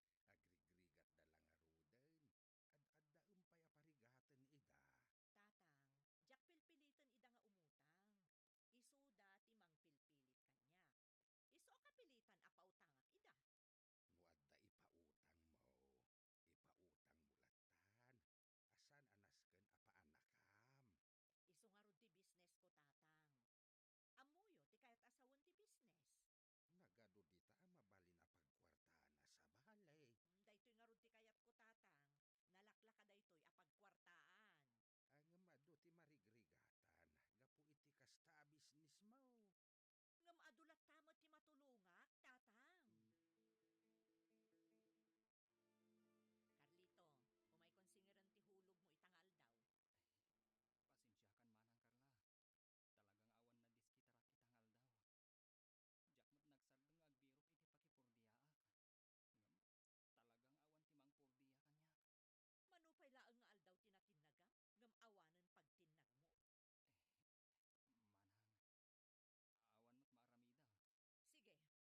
Ngem kapilitan nga umutangak, ta adda idiay ospital ti anakko. Ala, agpirmaka ngarud. Agaramidta iti listaan. Binigatka nga umay singiren. Iti kasta, saankanto a marigatan nga agbayad. Nalawag? Wen, manang. Mano ti utangem? Five thousand koma, manang. Agbalin a six thousand ti bayadam. Ket tapno saanka a marigatan, umayka singiren iti three hundred iti inaldaw. Ket iti las-ud ti duapulo nga aldaw, nabayadamton ti utangmo. Nalawag kadi? Kapilitan a, manang. Ta awan met sabali a pagutangan. Apay dagitoy nagadu nga appliances ditoy a rubayan, Carla? Appliances dagiti nagtitiwed nga agbayad, Tatang. Ay, naanak, unayka metten. Agrigrigatda la ngaruden. Ad-addaem pay a parigaten ida. Tatang, diak pilpiliten ida nga umutang. Isuda ti mangpilpilit kaniak. Isu a kapilitan a pautangak ida. No adda ipautangmo, ipautangmo lattan. Saan a nasken a paanakam? Isu ngarud ti businessko, Tatang. Ammoyo ti kayat a sawen ti business. Nagadu dita a mabalin a pagkuartaan a sabali. Mm, daytoy ngarud ti kayatko, Tatang. Nalaklaka daytoy a pagkuartaan. Ngem adu ti marigrigatan gapu iti kasta a businessmo. Ngem adu latta met ti matulongak, Tatang. Carlito, umaykon singiren ti hulogmo ita nga aldaw. Pasensiakan, Manang Carla. Talaga nga awan nadeskitarak ita nga aldaw. Diak met nagsardeng nga agbirok iti pakipordiaak. Ngem talaga nga awan ti mangpordia kaniak. Mano pay laeng nga aldaw ti natinnagam ngem awanen pagtinnagmo? Eh, manang, awan met maaramidek. Sige,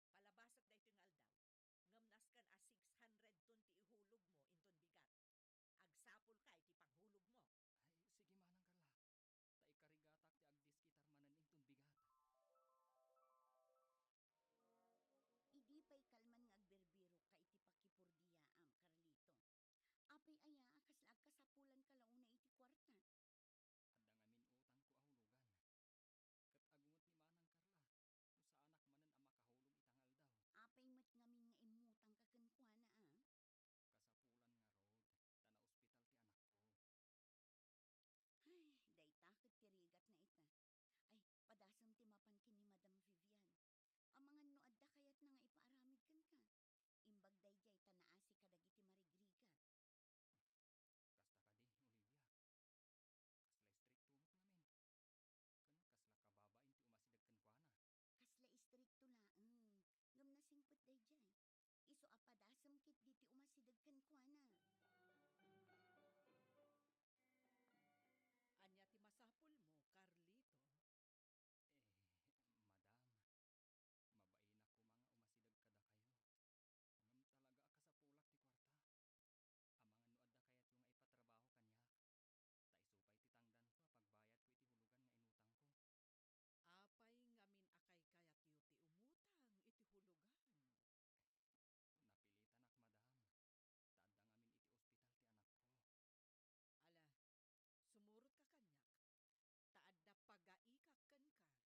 Sideg kenkuana. Ania ti masapulmo, Carlito? Eh, madam, mabain a koma nga umasideg kadakayo. Ngem talaga a kasapulak ti kuarta. Amangan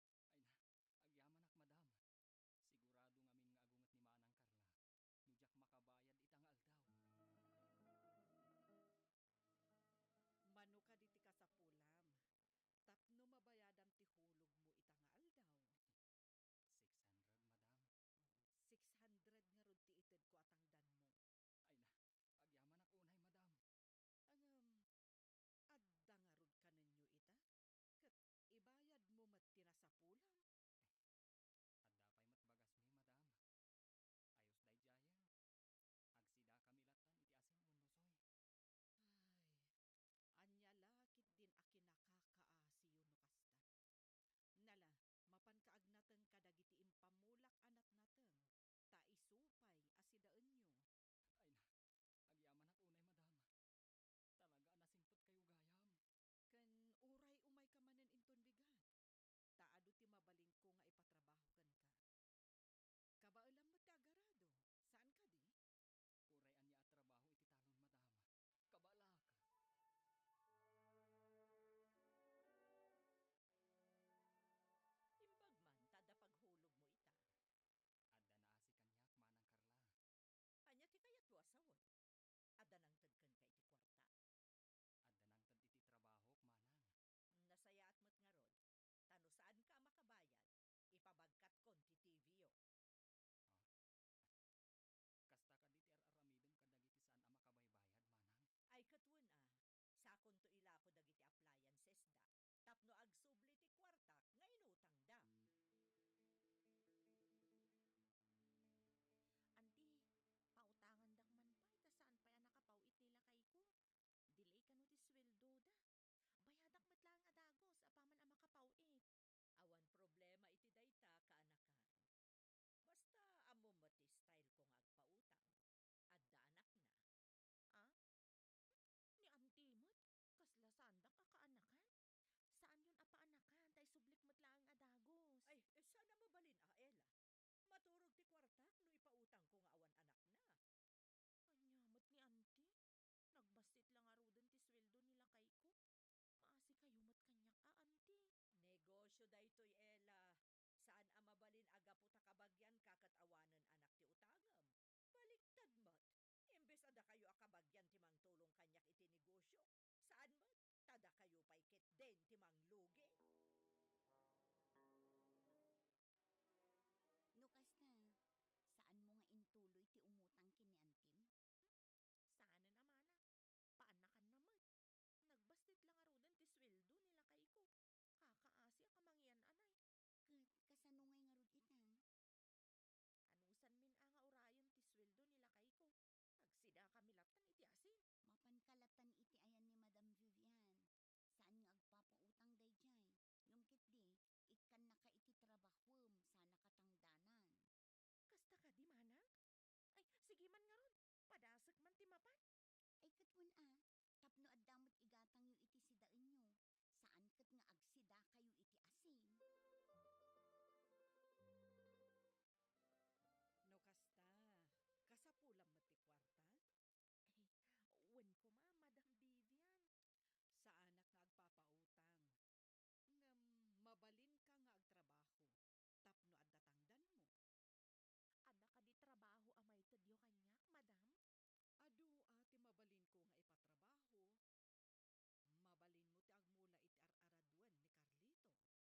no adda kayatyo nga ipatrabaho kaniak, ta isu pay ti tangdanko a pagbayadko iti hulugan nga inutangko. Apay ngamin a kaykayatyo ti umutang iti hulugan? Napilitanak, madam, ta adda ngamin iti ospital ti anakko. Ala, sumurotka kaniak, ta adda pagaikak kenka. Ay na, agyamanak, madam. Sigurado ngamin nga agunget ni Manang Carla no diak makabayad ita nga aldaw. Mano kadi ti kasapulam tapno mabayadam ti hulogmo ita nga aldaw? Six hundred, madam. Six hundred ngarud ti itedko a tangdanmo. Ay na, agyamanak unay, madam. Ngem, adda ngarud kanenyo ita? Ket ibayadmo met ti nasapulam. Adda pay met bagasmi, madam. Ayos daydiayen. Agsidakami lattan iti asin wenno soy. Ay, ania la ketdin a kinakakaasiyo no kasta? Nala, mapanka agnateng kadagiti impammulak a natnateng, ta isu pay a sidaenyo. Ay na, agyamanak unay, madam. Talaga a nasingpetkayo gayam. Ken uray umayka manen inton bigat, ta adu ti mabalinko nga ipatrabaho kenka. Kabaelam met ti agarado, saan kadi? Uray ania a trabaho iti talon, madam. Kabaelak. Imbag man ta adda paghulogmo ita. Adda naasi kaniak, Manang Carla. Ania ti kayatyo a sawen? Adda nangted kenka iti kuarta? Adda nangted iti trabahok, manang. Nasayaat met ngarud, ta no saanka a makabayad, ipabagkatkon ti T V-yo. Kasta kadi ti ar-aramidem kadagiti saan a makabaybayad, manang? Ay, ket wen a, sakonto ilako dagiti appliancesda tapno agsubli ti kuartak nga inutangda. Anti, pautangandak man pay ta saan pay a nakapaw-it ni lakayko. Delay kano ti sueldoda. Bayadak met laeng a dagus apaman a makapaw-it. Awan problema iti dayta, kaanakan. Basta ammom met ti style ko nga agpautang. Adda anakna. Ah? Ni auntie met, kasla saandak a kaanakan? Saanyon a paanakan, ta isublik met laeng a dagus. Ay, eh, saan a mabalin a, Ella? Maturog ti kuartak no ipautangko nga awan anakna. Ania met ni auntie? Nagbassit la ngaruden ti sueldo ni lakayko. Maasikayo met kaniak a, auntie. Negosyo daytoy, Ella. Saan a mabalin a gapu ta kabagianka ket awanen anak ti utangem. Baliktad met. Imbes a dakayo a kabagian ti mangtulong kaniak iti negosyo, saan met ta dakayo pay ketdin ti manglugi. No kasta, saanmo nga intuloy ti umutang ken ni antim? Saanen a manang. Paanakanna met. Nagbassit la ngaruden ti sueldo ni lakayko. Kakaasi a kamangian-anay. Ket kasano ngay ngarud ita? Anusanmin a nga urayen ti sueldo ni lakayko. Agsidakami lattan iti asin. Mapanka lattan iti ayan ni Madam Vivian. Saan nga agpapautang daydiay. Ngem ketdi, ikkannaka iti trabahom, sanaka tangdanan. Kasta kadi, manang? Ay, sige man ngarud, padasek man ti mapan. Ay, ket wen a, tapno adda met igatangyo iti sidaenyo, saan ket nga agsidakayo iti asin. No kasta, kasapulam met ti kuarta? Ay, wen koma, Madam Vivian. Saanak nga agpapautang. Ngem mabalinka nga agtrabaho tapno adda tangdanmo. Adda kadi trabaho a maitedyo kaniak, madam? Adu a ti mabalinko nga ipatrabaho. Mabalinmo ti agmula iti ar-araduen ni Carlito.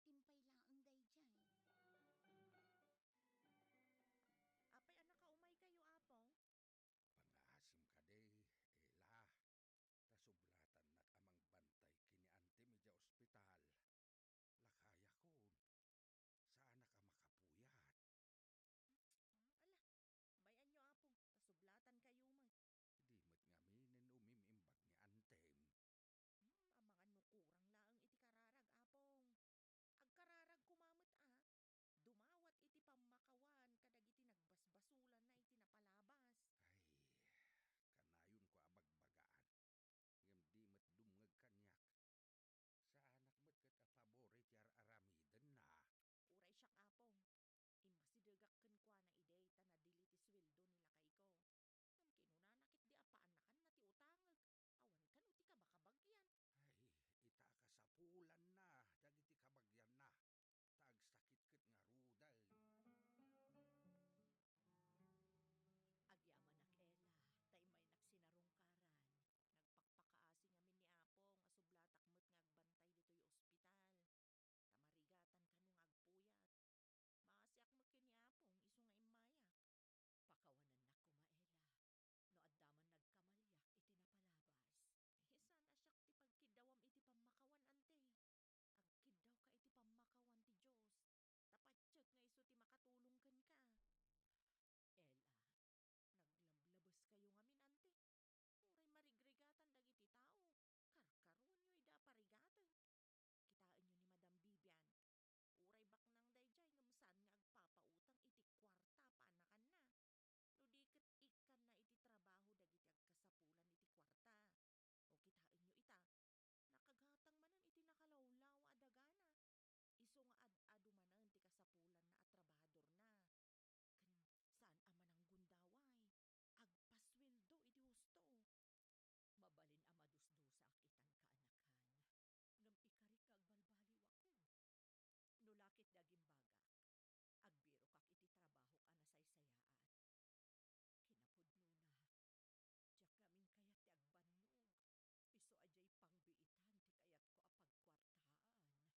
Atim pay laeng daydiay. Apay a nakaumay kayo, Apong? Pangaasim kadi, Ella. Ta sublatannak a mangbantay ken ni Antem idiay ospital. Lakayakon. Saanak a makapuyat. Ala, bay-anyo, Apong, ta sublatan kayo met. Di met ngaminen umim-imbag ni Antem. Hmm, amangan no kurang laeng iti kararag, Apong. Agkararag koma met a. Dumawat iti pammakawan kadagiti nagbasbasulanna iti napalabas. Ay, kanayonko a bagbagaan. Ngem di met dumngeg kaniak. Saanak met ket a pabor iti ar-aramidenna. Uray siak, Apong. Immasidegak kenkuana idi ta nadili ti sueldo ni lakayko. Ngem kinunana ketdi a paannakanna ti utangek. Awan kano ti kabakabagyan. Ay, ita a kasapulanna dagiti kabagyanna, ta agsakit ket ngaruden. Agyamanak, Ella, ta immaynak sinarungkaran. Nagpakpakaasi ngamin ni Apong a sublatak met nga agbantay ditoy ospital. Ta marigatan kano nga agpuyat. Maasiak met ken ni Apong isu nga immaya. Pakawanennak koma, Ella, no adda man nagkamalyak iti napalabas. Saan a siak ti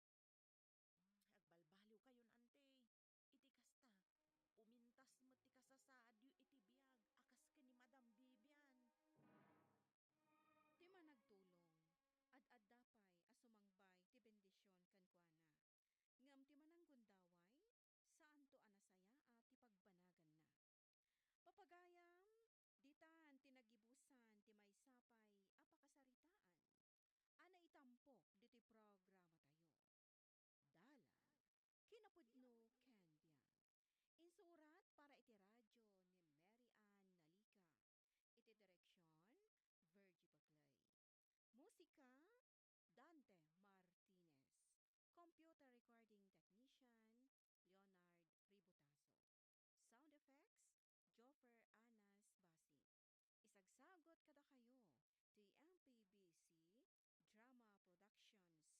pagkiddawam iti pammakawan, Ante. Agkiddawka iti pammakawan ti Dios, ta patiek nga isu ti makatulong kenka. Ella, naglablabes kayo ngamin, Ante. Uray marigrigatan dagiti tao, karkaruanyo ida a parigaten. Kitaenyo ni Madam Vivian. Uray baknang daydiay ngem saan nga agpapautang iti kuarta a paannakanna. No di ket ikkanna iti trabaho dagiti agkasapulan iti kuarta. O kitaenyo ita, nakagatang manen iti nakalawlaw a dagana. Isu nga ad-adu manen ti kasapulanna a trabahadorna. Ken saan a mananggundaway, agpasueldo iti husto. Mabalin a madusdusaak itan, kaanakan. Ngem ikarik nga agbalbaliwak. No la ket di agimbaga, agbirokak iti trabahok a nasaysayaat. Kinapudnona, diak ngamin kayat ti agbannog. Isu a diay pangbiitan ti kayatko a pagkuartaan. Agbalbaliw kayon, Ante. Iti kasta, umintas met ti kasasaadyo iti biag a kas ken ni Madam Vivian. Ti managtulong, ad-adda pay a sumangbay ti bendision kenkuana. Ngem ti mananggundaway, saanto a nasayaat ti pagbanaganna. Papagayam, ditan ti nagibusan ti maysa pay a pakasaritaan a naitampok ditoy programatayo. Dalag, kinapudno ken biag. Insurat para iti radyo ni Mary Ann Naliga. Iti direksyon, Virgie Bagley. Musika, Dante Martinez. Computer recording technician, Leonard Ributazo. Sound effects, Joffer Anas Basi. Isagsagut kadakayo ti M P B C Drama Productions